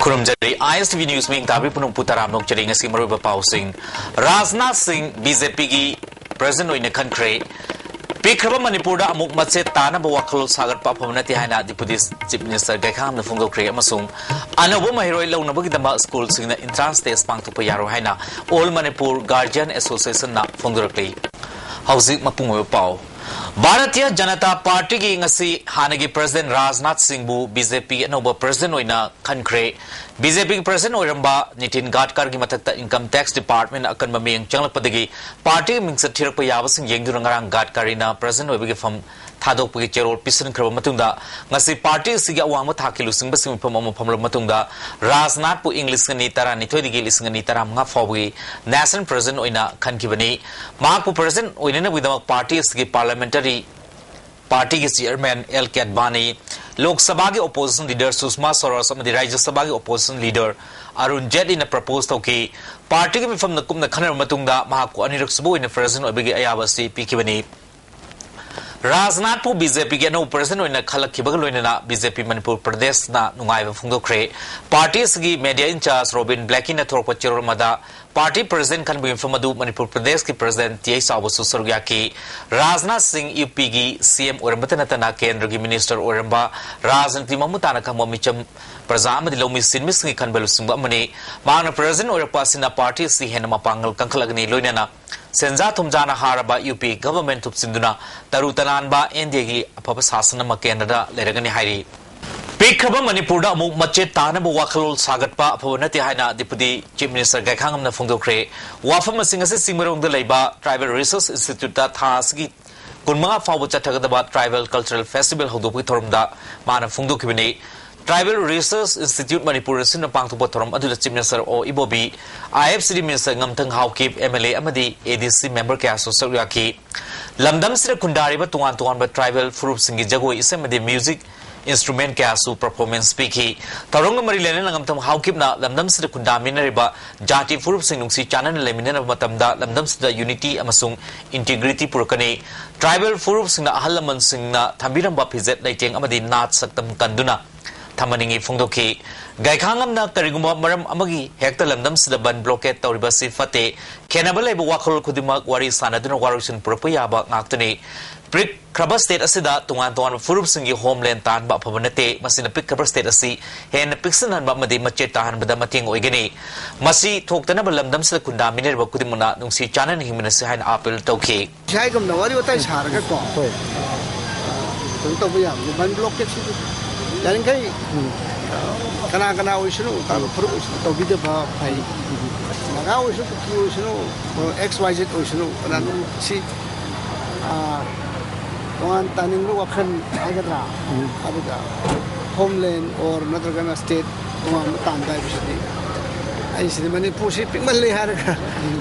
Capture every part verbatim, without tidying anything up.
ꯈꯨꯔꯨꯝꯖꯔꯤ꯫ ISTV News ꯃꯤꯡ ꯇꯥꯕꯤ ꯄꯨꯝꯅꯃꯛꯄꯨ ꯇꯔꯥꯝꯅ ꯑꯣꯛꯆꯔꯤ꯫ ꯉꯁꯤ ꯃꯔꯨꯑꯣꯏꯕ ꯄꯥꯎꯁꯤꯡ꯫ ꯔꯥꯖꯅꯥꯊ ꯁꯤꯡ BJPꯒꯤ president ꯑꯣꯏꯅ ꯈꯟꯈ꯭ꯔꯦ꯫ ꯄꯤꯛꯈ꯭ꯔꯕ ꯃꯅꯤꯄꯨꯔꯗ ꯑꯃꯨꯛ ꯃꯆꯦꯠ ꯇꯥꯅꯕ ꯋꯥꯈꯜꯂꯣꯟ ꯁꯥꯒꯠꯄ ꯑꯐꯕ ꯅꯠꯇꯦ ꯍꯥꯏꯅ Deputy Chief Minister ꯒꯥꯏꯈꯥꯉꯝꯅ ꯐꯣꯡꯗꯣꯛꯈ꯭ꯔꯦ ꯑꯃꯁꯨꯡ ꯑꯅꯧꯕ ꯃꯍꯩꯔꯣꯏ ꯂꯧꯅꯕꯒꯤꯗꯃꯛ ꯁ꯭ꯀꯨꯜꯁꯤꯡꯅ entrance test ꯄꯥꯡꯊꯣꯛꯄ ꯌꯥꯔꯣꯏ ꯍꯥꯏꯅ All Manipur Guardian Associationꯅ ꯐꯣꯡꯗꯣꯔꯛꯂꯤ꯫ ꯍꯧꯖꯤꯛ ꯃꯄꯨꯡ ꯑꯣꯏꯕ ꯄꯥꯎ꯫ ꯚꯥꯔꯇꯤꯌ ꯖꯅꯇꯥ ꯄꯥꯔꯇꯤꯒꯤ ꯉꯁꯤ ꯍꯥꯟꯅꯒꯤ president ꯔꯥꯖꯅꯥꯊ ꯁꯤꯡꯕꯨ BJPꯒꯤ ꯑꯅꯧꯕ president ꯑꯣꯏꯅ ꯈꯟꯈ꯭ꯔꯦ꯫ BJPꯒꯤ president ꯑꯣꯏꯔꯝꯕ ꯅꯤꯇꯤꯟ ꯒꯥꯗꯀꯥꯔꯒꯤ ꯃꯊꯛꯇ Income Tax Department ꯑꯀꯟꯕ ꯃꯤꯠꯌꯦꯡ ꯆꯪꯂꯛꯄꯗꯒꯤ ꯄꯥꯔꯇꯤꯒꯤ ꯃꯤꯡꯆꯠ ꯊꯤꯔꯛꯄ ꯌꯥꯕꯁꯤꯡ ꯌꯦꯡꯗꯨꯅ ꯉꯔꯥꯡ ꯒꯥꯗꯀꯥꯔꯤꯅ president ꯑꯣꯏꯕꯒꯤ ꯐꯝ ꯊꯥꯗꯣꯛꯄꯒꯤ ꯆꯦꯔꯣꯜ ꯄꯤꯁꯤꯟꯈ꯭ꯔꯕ ꯃꯇꯨꯡꯗ ꯉꯁꯤ ꯄꯥꯔꯇꯤ ꯑꯁꯤꯒꯤ ꯑꯋꯥꯡꯕ ꯊꯥꯛꯀꯤ ꯂꯨꯆꯤꯡꯕꯁꯤꯡ ꯃꯤꯐꯝ ꯑꯃ ꯐꯝꯂꯕ ꯃꯇꯨꯡꯗ ꯔꯥꯖꯅꯥꯊꯄꯨ ꯏꯪ ꯂꯤꯁꯤꯡ ꯑꯅꯤ ꯇꯔꯥꯅꯤꯊꯣꯏꯗꯒꯤ ꯂꯤꯁꯤꯡ ꯑꯅꯤ ꯇꯔꯥꯃꯉꯥ ꯐꯥꯎꯕꯒꯤ national president ꯑꯣꯏꯅ ꯈꯟꯈꯤꯕꯅꯤ꯫ ꯃꯍꯥꯛꯄꯨ president ꯑꯣꯏꯅꯅꯕꯒꯤꯗꯃꯛ ꯄꯥꯔꯇꯤ ꯑꯁꯤꯒꯤ parliamentary ꯄꯥꯔꯇꯤꯒꯤ chairman ꯑꯦꯜ ꯀꯦ ꯑꯗꯚꯥꯅꯤ, ꯂꯣꯛ ꯁꯚꯥꯒꯤ opposition leader ꯁꯨꯁꯃꯥ ꯁ꯭ꯋꯔꯥꯖ ꯑꯃꯗꯤ ꯔꯥꯖ꯭ꯌ ꯁꯚꯥꯒꯤ opposition leader ꯑꯔꯨꯟ ꯖꯦꯠꯂꯤꯅ propose ꯇꯧꯈꯤ꯫ ꯄꯥꯔꯇꯤꯒꯤ ꯃꯤꯐꯝꯅ ꯀꯨꯞꯅ ꯈꯟꯅꯔꯕ ꯃꯇꯨꯡꯗ ꯃꯍꯥꯛꯄꯨ ꯑꯅꯤꯔꯛ ꯁꯨꯕ ꯑꯣꯏꯅ president ꯑꯣꯏꯕꯒꯤ ꯑꯌꯥꯕ ꯑꯁꯤ ꯄꯤꯈꯤꯕꯅꯤ꯫ ꯔꯥꯖꯅꯥꯊꯄꯨ BJPꯒꯤ ꯑꯅꯧꯕ president ꯑꯣꯏꯅ ꯈꯜꯂꯛꯈꯤꯕꯒ ꯂꯣꯏꯅꯅ BJP ꯃꯅꯤꯄꯨꯔ ꯄ꯭ꯔꯗꯦꯁꯅ ꯅꯨꯡꯉꯥꯏꯕ ꯐꯣꯡꯗꯣꯛꯈ꯭ꯔꯦ꯫ ꯄꯥꯔꯇꯤ ꯑꯁꯤꯒꯤ media in-charge ꯔꯣꯕꯤꯟ ꯕ꯭ꯂꯦꯀꯤꯅ ꯊꯣꯔꯛꯄ ꯆꯦꯔꯣꯜ ꯑꯃꯗ ꯄꯥꯔꯇꯤ president ꯈꯟꯕꯒꯤ ꯃꯤꯐꯝ ꯑꯗꯨ ꯃꯅꯤꯄꯨꯔ ꯄ꯭ꯔꯗꯦꯁꯀꯤ president ꯇꯤ ꯑꯩꯆ ꯆꯥꯎꯕꯁꯨ ꯁꯔꯨꯛ ꯌꯥꯈꯤ꯫ ꯔꯥꯖꯅꯥꯊ ꯁꯤꯡ UPꯒꯤ CM ꯑꯣꯏꯔꯝꯕꯇ ꯅꯠꯇꯅ ꯀꯦꯟꯗ꯭ꯔꯒꯤ minister ꯑꯣꯏꯔꯝꯕ, ꯔꯥꯖꯅꯤꯇꯤ ꯃꯃꯨꯠ ꯇꯥꯅ ꯈꯪꯕ ꯃꯤꯆꯝ ꯄ꯭ꯔꯖꯥ ꯑꯃꯗꯤ ꯂꯧꯃꯤ ꯁꯤꯟꯃꯤꯁꯤꯡꯒꯤ ꯈꯟꯕ ꯂꯨꯆꯤꯡꯕ ꯑꯃꯅꯤ꯫ ꯃꯍꯥꯛꯅ president ꯑꯣꯏꯔꯛꯄ ꯑꯁꯤꯅ ꯄꯥꯔꯇꯤ ꯑꯁꯤ ꯍꯦꯟꯅ ꯃꯄꯥꯡꯒꯜ ꯀꯟꯈꯠꯂꯒꯅꯤ, ꯂꯣꯏꯅꯅ ꯁꯦꯟꯖꯥ ꯊꯨꯝꯖꯥꯅ ꯍꯥꯔꯕ UP government ꯊꯨꯞꯆꯤꯟꯗꯨꯅ ꯇꯔꯨ ꯇꯅꯥꯟꯕ NDAꯒꯤ ꯑꯐꯕ ꯁꯥꯁꯟ ꯑꯃ ꯀꯦꯟꯗ꯭ꯔꯗ ꯂꯩꯔꯒꯅꯤ ꯍꯥꯏꯔꯤ꯫ ꯄꯤꯛꯈ꯭ꯔꯕ ꯃꯅꯤꯄꯨꯔꯗ ꯑꯃꯨꯛ ꯃꯆꯦꯠ ꯇꯥꯅꯕ ꯋꯥꯈꯜꯂꯣꯟ ꯁꯥꯒꯠꯄ ꯑꯐꯕ ꯅꯠꯇꯦ ꯍꯥꯏꯅ Deputy Chief Minister ꯒꯥꯏꯈꯥꯉꯝꯅ ꯐꯣꯡꯗꯣꯛꯈ꯭ꯔꯦ꯫ ꯋꯥꯐꯝ ꯑꯁꯤ ꯉꯁꯤ ꯆꯤꯡꯃꯩꯔꯣꯡꯗ ꯂꯩꯕ Tribal Research Instituteꯇ ꯊꯥ ꯑꯁꯤꯒꯤ ꯀꯨꯟꯃꯉꯥ ꯐꯥꯎꯕ ꯆꯠꯊꯒꯗꯕ Tribal Cultural Festival ꯍꯧꯗꯣꯛꯄꯒꯤ ꯊꯧꯔꯝꯗ ꯃꯥꯅ ꯐꯣꯡꯗꯣꯛꯈꯤꯕꯅꯤ꯫ Tribal Research Institute ꯃꯅꯤꯄꯨꯔ ꯑꯁꯤꯅ ꯄꯥꯡꯊꯣꯛꯄ ꯊꯧꯔꯝ ꯑꯗꯨꯗ Chief Minister ꯑꯣ ꯏꯕꯣꯕꯤ, IFCD minister ꯉꯝꯊꯪ ꯍꯥꯎꯀꯤꯞ, MLA ꯑꯃꯗꯤ ADC member ꯀꯌꯥꯁꯨ ꯁꯔꯨꯛ ꯌꯥꯈꯤ꯫ ꯂꯝꯗꯝꯁꯤꯗ ꯈꯨꯟꯗꯥꯔꯤꯕ ꯇꯣꯉꯥꯟ ꯇꯣꯉꯥꯟꯕ tribal ꯐꯨꯔꯨꯞꯁꯤꯡꯒꯤ ꯖꯒꯣꯏ, ꯏꯁꯩ ꯑꯃꯗꯤ music instrument ꯀꯌꯥꯁꯨ performance ꯄꯤꯈꯤ꯫ ꯊꯧꯔꯝꯒ ꯃꯔꯤ ꯂꯩꯅꯅ ꯉꯝꯊꯪ ꯍꯥꯎꯀꯤꯞꯅ ꯂꯝꯗꯝꯁꯤꯗ ꯈꯨꯟꯗꯥꯃꯤꯟꯅꯔꯤꯕ ꯖꯥꯇꯤ ꯐꯨꯔꯨꯞꯁꯤꯡ ꯅꯨꯡꯁꯤ ꯆꯥꯟꯅꯅ ꯂꯩꯃꯤꯟꯅꯔꯕ ꯃꯇꯝꯗ ꯂꯝꯗꯝꯁꯤꯗ unity ꯑꯃꯁꯨꯡ integrity ꯄꯨꯔꯛꯀꯅꯤ꯫ Tribal ꯐꯨꯔꯨꯞꯁꯤꯡꯅ ꯑꯍꯜ ꯂꯃꯟꯁꯤꯡꯅ ꯊꯝꯕꯤꯔꯝꯕ ꯐꯤꯖꯦꯠ ꯂꯩꯇꯦꯡ ꯑꯃꯗꯤ ꯅꯥꯠ ꯁꯛꯇꯝ ꯀꯟꯗꯨꯅ ꯊꯝꯍꯟꯅꯤꯡꯏ ꯐꯣꯡꯗꯣꯛꯈꯤ꯫ ꯒꯥꯏꯈꯥꯉꯝꯅ ꯀꯔꯤꯒꯨꯝꯕ ꯃꯔꯝ ꯑꯃꯒꯤ ꯍꯦꯛꯇ ꯂꯝꯗꯝꯁꯤꯗ ꯕꯟ ꯕ꯭ꯂꯣꯀꯦꯠ ꯇꯧꯔꯤꯕ ꯑꯁꯤ ꯐꯠꯇꯦ꯫ ꯈꯦꯟꯅꯕ ꯂꯩꯕ ꯋꯥꯈꯜ ꯈꯨꯗꯤꯡꯃꯛ ꯋꯥꯔꯤ ꯁꯥꯟꯅꯗꯨꯅ ꯋꯥꯔꯣꯏꯁꯤꯟ ꯄꯨꯔꯛꯄ ꯌꯥꯕ ꯉꯥꯛꯇꯅꯤ꯫ ꯄꯤꯛꯈ꯭ꯔꯕ ꯁ꯭ꯇꯦꯠ ꯑꯁꯤꯗ ꯇꯣꯉꯥꯟ ꯇꯣꯉꯥꯟꯕ ꯐꯨꯔꯨꯞꯁꯤꯡꯒꯤ ꯍꯣꯝꯂꯦꯟ ꯇꯥꯟꯕ ꯑꯐꯕ ꯅꯠꯇꯦ꯫ ꯃꯁꯤꯅ ꯄꯤꯛꯈ꯭ꯔꯕ ꯁ꯭ꯇꯦꯠ ꯑꯁꯤ ꯍꯦꯟꯅ ꯄꯤꯛꯁꯤꯟꯍꯟꯕ ꯑꯃꯗꯤ ꯃꯆꯦꯠ ꯇꯥꯍꯟꯕꯗ ꯃꯇꯦꯡ ꯑꯣꯏꯒꯅꯤ꯫ ꯃꯁꯤ ꯊꯣꯛꯇꯅꯕ ꯂꯝꯗꯝꯁꯤꯗ ꯈꯨꯟꯗꯥꯃꯤꯟꯅꯔꯤꯕ ꯈꯨꯗꯤꯡꯃꯛꯅ ꯅꯨꯡꯁꯤ ꯆꯥꯟꯅꯅ ꯍꯤꯡꯃꯤꯟꯅꯁꯤ ꯍꯥꯏꯅ ꯑꯥꯄꯤꯜ ꯇꯧꯈꯤ꯫ ꯏꯁꯥ ꯏꯒꯨꯝꯅ ꯋꯥꯔꯤ ꯋꯥꯇꯥꯏ ꯁꯥꯔꯒꯀꯣ, ꯍꯣꯏ꯫ ꯀꯩꯅꯣ ꯇꯧꯕ ꯌꯥꯕꯅꯤ꯫ ꯕꯟ ꯕ꯭ꯂꯣꯀꯦꯠꯁꯤꯗꯤ ꯌꯥꯔꯤꯈꯩ ꯎꯝ꯫ ꯀꯅꯥ ꯀꯅꯥ ꯑꯣꯏꯁꯅꯨ, ꯀꯔꯝꯕ ꯐꯨꯔꯨꯞ ꯑꯣꯏꯁꯅꯨ, ꯇꯧꯕꯤꯗꯕ ꯐꯩ꯫ ꯅꯥꯒꯥ ꯑꯣꯏꯁꯅꯨ, ꯀꯨꯀꯤ ꯑꯣꯏꯁꯅꯨ, ꯑꯦꯛꯁ ꯋꯥꯏ ꯖꯦꯠ ꯑꯣꯏꯁꯅꯨ, ꯀꯅꯥꯅꯣꯝ ꯁꯤ, ꯑꯥ, ꯇꯣꯉꯥꯟ ꯇꯥꯅꯤꯡꯕ ꯋꯥꯈꯜ ꯍꯥꯏꯒꯗ꯭ꯔꯥ? ꯎꯝ꯫ ꯑꯗꯨꯒ ꯍꯣꯝꯂꯦꯟ ꯑꯣꯔ ꯅꯠꯇ꯭ꯔꯒꯅ ꯁ꯭ꯇꯦꯠ ꯇꯣꯉꯥꯟꯕ ꯇꯥꯟꯕ ꯍꯥꯏꯕꯁꯤꯗꯤ, ꯑꯩ ꯁꯤꯗꯤ ꯃꯅꯤꯄꯨꯔꯁꯤ ꯄꯤꯛꯃꯜꯂꯦ ꯍꯥꯏꯔꯒ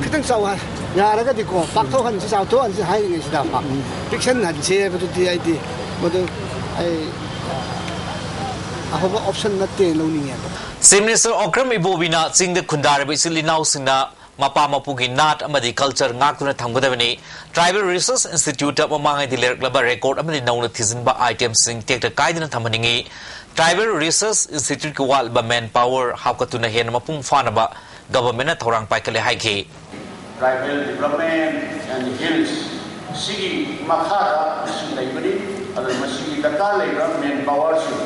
ꯈꯤꯇꯪ ꯆꯥꯎꯍꯟ-, ꯌꯥꯔꯒꯗꯤꯀꯣ, ꯄꯥꯛꯊꯣꯛꯍꯟꯁꯤ, ꯆꯥꯎꯊꯣꯛꯍꯟꯁꯤ ꯍꯥꯏꯔꯤꯉꯩꯁꯤꯗ ꯄꯥꯛ ꯄꯤꯛꯁꯟꯍꯟꯁꯤ ꯍꯥꯏꯕꯗꯨꯗꯤ ꯑꯩꯗꯤ ꯃꯗꯨ ꯑꯩ ꯑꯐꯕ ꯑꯣꯞꯁꯟ ꯅꯠꯇꯦ ꯂꯧꯅꯤꯡꯉꯦꯕ꯫ ꯆꯤꯐ ꯃꯤꯅꯤꯁꯇꯔ ꯑꯣꯀ꯭ꯔꯝ ꯏꯕꯣꯕꯤꯅ ꯆꯤꯡꯗ ꯈꯨꯟꯗꯥꯔꯤꯕ ꯏꯆꯤꯜ ꯏꯅꯥꯎꯁꯤꯡꯅ ꯃꯄꯥ ꯃꯄꯨꯒꯤ ꯅꯥꯠ ꯑꯃꯗꯤ ꯀꯜꯆꯔ ꯉꯥꯛꯇꯨꯅ ꯊꯝꯒꯗꯕꯅꯤ꯫ ꯇ꯭ꯔꯥꯏꯕꯦꯜ ꯔꯤꯁꯔꯁ ꯏꯟꯁꯇꯤꯇ꯭ꯌꯨꯠꯇ ꯃꯃꯥꯡꯉꯩꯗꯤ ꯂꯩꯔꯛꯂꯕ ꯔꯦꯀꯣꯔꯗ ꯑꯃꯗꯤ ꯅꯧꯅ ꯊꯤꯖꯤꯟꯕ ꯑꯥꯏꯇꯦꯝꯁꯤꯡ ꯇꯦꯛꯇ ꯀꯥꯏꯗꯅ ꯊꯝꯍꯟꯅꯤꯡꯏ꯫ ꯇ꯭ꯔꯥꯏꯕꯦꯜ ꯔꯤꯁꯔꯁ ꯏꯟꯁꯇꯤꯇ꯭ꯌꯨꯠꯀꯤ ꯋꯥꯠꯂꯤꯕ ꯃꯦꯟ ꯄꯥꯋꯔ ꯍꯥꯞꯀꯠꯇꯨꯅ ꯍꯦꯟꯅ ꯃꯄꯨꯡ ꯐꯥꯅꯕ ꯒꯚꯔꯟꯃꯦꯟꯠꯅ ꯊꯧꯔꯥꯡ ꯄꯥꯏꯈꯠꯂꯦ ꯍꯥꯏꯈꯤ꯫ Tribal Development and Hills ꯁꯤꯒꯤ ꯃꯈꯥꯗ ꯃꯁꯤ ꯂꯩꯕꯅꯤ꯫ ꯑꯗꯨꯅ ꯃꯁꯤꯒꯤ ꯗꯔꯀꯥꯔ ꯂꯩꯕ ꯃꯦꯟ ꯄꯥꯋꯔꯁꯤꯡ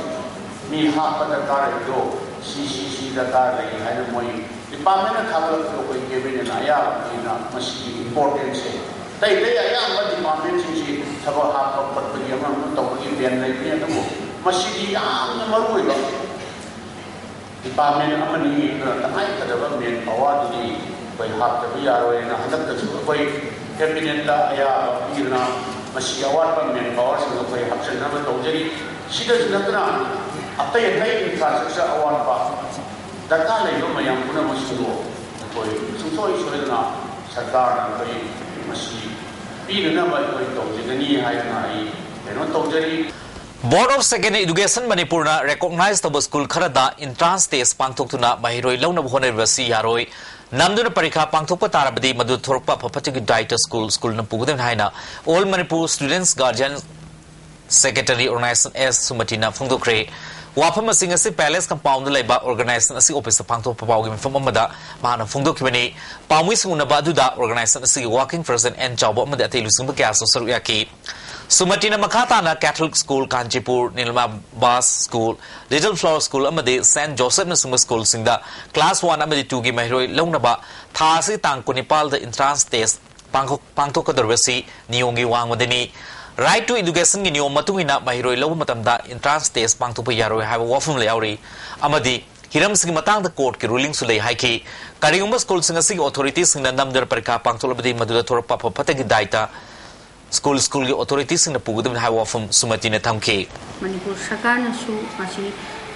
ꯃꯤ ꯍꯥꯞꯄ ꯗꯔꯀꯥꯔ ꯂꯩꯕꯗꯣ ꯁꯤ ꯁꯤ ꯁꯤ ꯗꯔꯀꯥꯔ ꯂꯩ ꯍꯥꯏꯅ ꯃꯣꯏ ꯗꯤꯄꯥꯔꯠꯃꯦꯟꯠꯅ ꯊꯥꯒꯠꯂꯛꯄꯗꯣ ꯑꯩꯈꯣꯏ ꯀꯦꯕꯤꯅꯦꯠꯅ ꯑꯌꯥꯕ ꯄꯤꯗꯅ ꯃꯁꯤꯒꯤ ꯏꯝꯄꯣꯔꯇꯦꯟꯁꯁꯦ ꯑꯇꯩ ꯑꯇꯩ ꯑꯌꯥꯝꯕ ꯗꯤꯄꯥꯔꯠꯃꯦꯟꯠꯁꯤꯡꯁꯤ ꯊꯕꯛ ꯍꯥꯞꯄ ꯈꯣꯠꯄꯒꯤ ꯑꯃ ꯑꯃ ꯇꯧꯕꯒꯤ ꯕꯦꯟ ꯂꯩꯕꯅꯤ꯫ ꯑꯗꯨꯕꯨ ꯃꯁꯤꯗꯤ ꯌꯥꯝꯅ ꯃꯔꯨ ꯑꯣꯏꯕ ꯗꯤꯄꯥꯔꯠꯃꯦꯟ ꯑꯃꯅꯤ꯫ ꯑꯗꯨꯅ ꯇꯉꯥꯏ ꯐꯗꯕ ꯃꯦꯟ ꯄꯥꯋꯔꯗꯨꯗꯤ ꯑꯩꯈꯣꯏ ꯍꯥꯞꯇꯕ ꯌꯥꯔꯣꯏꯅ ꯍꯟꯗꯛꯇꯁꯨ ꯑꯩꯈꯣꯏ ꯀꯦꯕꯤꯅꯦꯠꯇ ꯑꯌꯥꯕ ꯄꯤꯗꯨꯅ ꯃꯁꯤꯒꯤ ꯑꯋꯥꯠꯄ ꯃꯦꯟ ꯄꯥꯋꯔꯁꯤꯡ ꯑꯩꯈꯣꯏ ꯍꯥꯞꯆꯤꯟꯅꯕ ꯇꯧꯖꯔꯤ꯫ ꯁꯤꯗꯁꯨ ꯅꯠꯇꯅ ꯑꯇꯩ ꯑꯇꯩ ꯏꯟꯐ꯭ꯔꯥꯁ꯭ꯇ꯭ꯔꯛꯆꯔ ꯑꯋꯥꯠꯄ ꯗꯔꯀꯥꯔ ꯂꯩꯕ ꯃꯌꯥꯝ ꯄꯨꯝꯅꯃꯛꯁꯤꯡꯗꯣ ꯑꯩꯈꯣꯏ ꯁꯨꯡꯁꯣꯏ ꯁꯣꯏꯗꯅ ꯁꯔꯀꯥꯔꯅ ꯑꯩꯈꯣꯏ ꯃꯁꯤ ꯄꯤꯅꯅꯕ ꯑꯩꯈꯣꯏ ꯇꯧꯖꯒꯅꯤ ꯍꯥꯏꯗꯨꯅ ꯑꯩ ꯀꯩꯅꯣ ꯇꯧꯖꯔꯤ꯫ Board of Secondary Education ꯃꯅꯤꯄꯨꯔꯅ ꯔꯦꯀꯣꯛꯅꯥꯏꯖ ꯇꯧꯕ ꯁ꯭ꯀꯨꯜ ꯈꯔꯗ ꯏꯟꯇ꯭ꯔꯥꯟꯁ ꯇꯦꯁ ꯄꯥꯡꯊꯣꯛꯇꯨꯅ ꯃꯍꯩꯔꯣꯏ ꯂꯧꯅꯕ ꯍꯣꯠꯅꯔꯤꯕ ꯑꯁꯤ ꯌꯥꯔꯣꯏ꯫ ꯅꯝꯗꯨꯅ ꯄꯔꯤꯈꯥ ꯄꯥꯡꯊꯣꯛꯄ ꯇꯥꯔꯕꯗꯤ ꯃꯗꯨ ꯊꯣꯔꯛꯄ ꯑꯐ ꯐꯠꯇꯒꯤ ꯗꯥꯏꯇ ꯁ꯭ꯀꯨꯜ, ꯁ꯭ꯀꯨꯜꯅ ꯄꯨꯒꯗꯕꯅꯤ ꯍꯥꯏꯅ All Manipur Students Guardian Secretary Organization S ꯁꯨꯃꯇꯤꯅ ꯐꯣꯡꯗꯣꯛꯈ꯭ꯔꯦ꯫ ꯋꯥꯐꯝ ꯑꯁꯤ ꯉꯁꯤ Palace Compound ꯗ ꯂꯩꯕ organization ꯑꯁꯤ office ꯇ ꯄꯥꯡꯊꯣꯛꯄ ꯄꯥꯎꯒꯤ ꯃꯤꯐꯝ ꯑꯃꯗ ꯃꯍꯥꯛꯅ ꯐꯣꯡꯗꯣꯛꯈꯤꯕꯅꯤ꯫ ꯄꯥꯎꯃꯤꯁꯤꯡ ꯎꯅꯕ ꯑꯗꯨꯗ organization ꯑꯁꯤꯒꯤ working president ꯑꯦꯟ ꯆꯥꯎꯕ ꯑꯃꯗꯤ ꯑꯇꯩ ꯂꯨꯆꯤꯡꯕ ꯀꯌꯥꯁꯨ ꯁꯔꯨꯛ ꯌꯥꯈꯤ꯫ ꯁꯨꯃꯇꯤꯅ ꯃꯈꯥ ꯇꯥꯅ Catholic School, Kanchipur, Nirmala ꯕꯥꯁ School, Little Flower School ꯑꯃꯗꯤ Saint Joseph ꯅꯆꯤꯡꯕ school ꯁꯤꯡꯗ class one ꯑꯃꯗꯤ two ꯒꯤ ꯃꯍꯩꯔꯣꯏ ꯂꯧꯅꯕ ꯊꯥ ꯑꯁꯤꯒꯤ ꯇꯥꯡ ꯀꯨꯟꯅꯤꯄꯥꯜꯗ entrance test ꯄꯥꯡꯊꯣꯛ-, ꯄꯥꯡꯊꯣꯛꯀꯗꯧꯔꯤꯕꯁꯤ ꯅꯤꯌꯣꯝꯒꯤ ꯋꯥꯡꯃꯗꯅꯤ꯫ Right to Education ꯒꯤ ꯅꯤꯌꯣꯝ ꯃꯇꯨꯡ ꯏꯟꯅ ꯃꯍꯩꯔꯣꯏ ꯂꯧꯕ ꯃꯇꯝꯗ entrance test ꯄꯥꯡꯊꯣꯛꯄ ꯌꯥꯔꯣꯏ ꯍꯥꯏꯕ ꯋꯥꯐꯝ ꯌꯥꯎꯔꯤ ꯑꯃꯗꯤ ꯍꯤꯔꯝꯁꯤꯒꯤ ꯃꯇꯥꯡꯗ court ꯀꯤ ruling ꯁꯨ ꯂꯩ ꯍꯥꯏꯈꯤ꯫ ꯀꯔꯤꯒꯨꯝꯕ school ꯁꯤꯡ ꯑꯁꯤꯒꯤ authority ꯁꯤꯡꯅ ꯅꯝꯗꯨꯅ ꯄꯔꯤꯈꯥ ꯄꯥꯡꯊꯣꯛꯂꯕꯗꯤ ꯃꯗꯨꯗ ꯊꯣꯔꯛꯄ ꯑꯐ ꯐꯠꯇꯒꯤ ꯗꯥꯏꯇ school, school ꯒꯤ authority ꯁꯤꯡꯅ ꯄꯨꯒꯗꯕꯅꯤ ꯍꯥꯏꯕ ꯋꯥꯐꯝ ꯁꯨꯃꯇꯤꯅ ꯊꯝꯈꯤ꯫ ꯃꯅꯤꯄꯨꯔ ꯁꯔꯀꯥꯔꯅꯁꯨ ꯃꯁꯤ